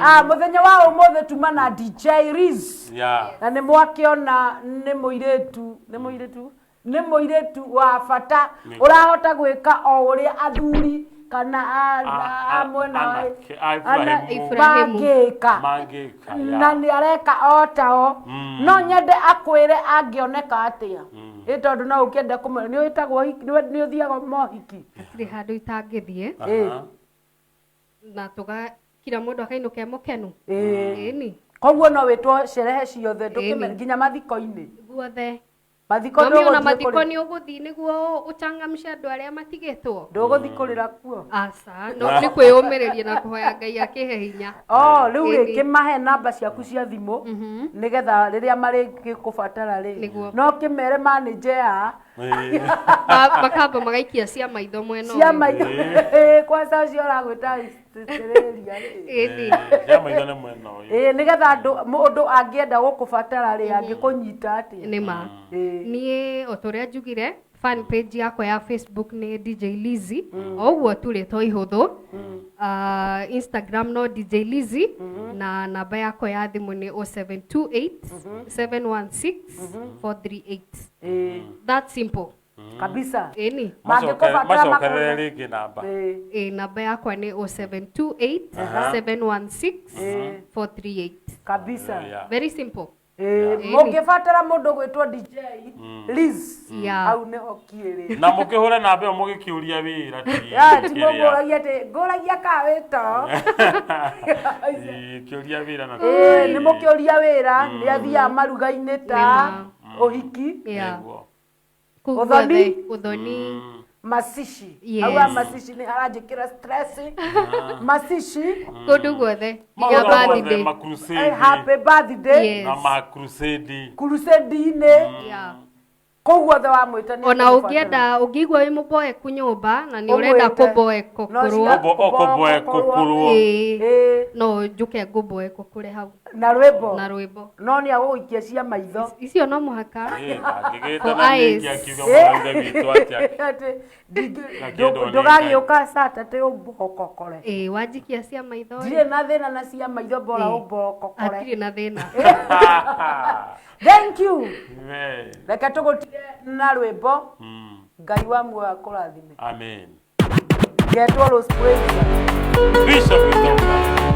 Ah, mũthenya wa ũmũthĩ tuma na DJ Riz. Na nĩ mwakĩona nĩ mũirĩtu, nĩ mũirĩtu, nĩ mũirĩtu wa bata ũrahota gwĩka o ũrĩa athuri kana a mwena wa Anake, a Ibrahimu. mangĩka. Mangĩka, Na ya. nĩ areka o tao. No nyende akwĩre angĩoneka atĩa, ĩ tondũ no ũkĩenda kũmenya nĩ wĩtagwo nĩ ũthiaga mohiki? Hatirĩ handũ itangĩthiĩ. Na tũga kila mũndũ akainũka e mũkenu. Ĩni. Koguo no wĩtwo sherehe ciothe ndũkĩme Ĩni. nginya mathiko-inĩ? Guothe. Mathiko Mami ona ndũgũthiĩ mathiko kũrĩ- nĩ ũgũthiĩ nĩguo ũchangamshe andũ arĩa matigĩtwo. Ndũgũthiĩ kũrĩra kuo. Aca, no nĩ kwĩyũmĩrĩria na kũhoya Ngai akĩhe hinya. Oh, rĩu rĩ Ĩni. kĩmahe namba ciaku cia thimũ nĩgetha rĩrĩa marĩgĩkũbatara rĩ, Nĩguo. no kĩmere manager ya Makamba magaikia cia maitho mwena cia ũyũ. maitho kwanza ũcio ũragwĩta rĩ. Ĩni. Cia maitho nĩ mwena ũyũ. Ĩĩ, nĩgetha andũ mũndũ angĩenda gũkũbatara rĩ, angĩkũnyita atĩa? Nĩ ma. Niĩ o ta ũrĩa njugire, fan page yakwa ya Facebook nĩ DJ Lizzy, o ũguo tu rĩtwa ihũthũ. Instagram no DJ Lizzy, na namba yakwa ya thimũ nĩ 0728 716 438. That simple. Kabisa. Ĩni. Mangĩkũbatara Macokerere makũhe. rĩngĩ namba. Ĩ, namba yakwa nĩ 0728 716 438. Kabisa. Yeah. Very simple. Ĩĩ, mũngĩbatara mũndũ gwĩtwo DJ Liz, Yeah. hau nĩho kiĩrĩ. Na mũkĩhũre namba ĩyo mũgĩkĩũria wĩra ti Ya, ti kĩrĩa. mũngũragia atĩ ngũragia ka wĩto. Ĩĩ, kĩũria wĩra na Ĩĩ, nĩ mũkĩũria wĩra, nĩ athiaga maruga-inĩ ta ũhiki, Yeah. Nĩguo. Kũu Ũthoni? guothe, ũthoni. Macici. Yes. Hau ha macici nĩ haranjĩkĩra stress. Macici, Kũndũ guothe nginya Maũndũ mothe, birthday. makrusade happy birthday. Yes. na makrusade. Crusade-inĩ. Yeah. Kũu guothe wamwĩta nĩ Ona ekũgũbatara. ũngĩenda ũngĩigua wĩ mũboeku nyũmba na nĩ ũrenda Ũmwĩte. kũboeko No kũrwo, cia- Ũkũboeko kũrwo. ĩĩ, Ĩĩ, no njũke ngũboeko kũre hau na rwĩmbo. Na rwĩmbo. No nĩ agũgũikia cia maitho. Icio no mũhaka. Ĩĩ, ndangĩgĩta For na eyes. ningĩ akiuga mũraithe witũ atĩa. Atĩ Akĩendwo nĩ ndũgagĩũka Saturday ũmbokokore. Ĩĩ, wanjikia cia maitho rĩ, Ndirĩ na thĩna na cia maitho, bora Ĩĩ. ũmbokokore. Hatirĩ na thĩna. Thank you. Amen. Reke tũgũtige na rwĩmbo. Ngai wa muoyo akũrathime. Amen. Ngetwo Rose Praise. Bishop Gitonga.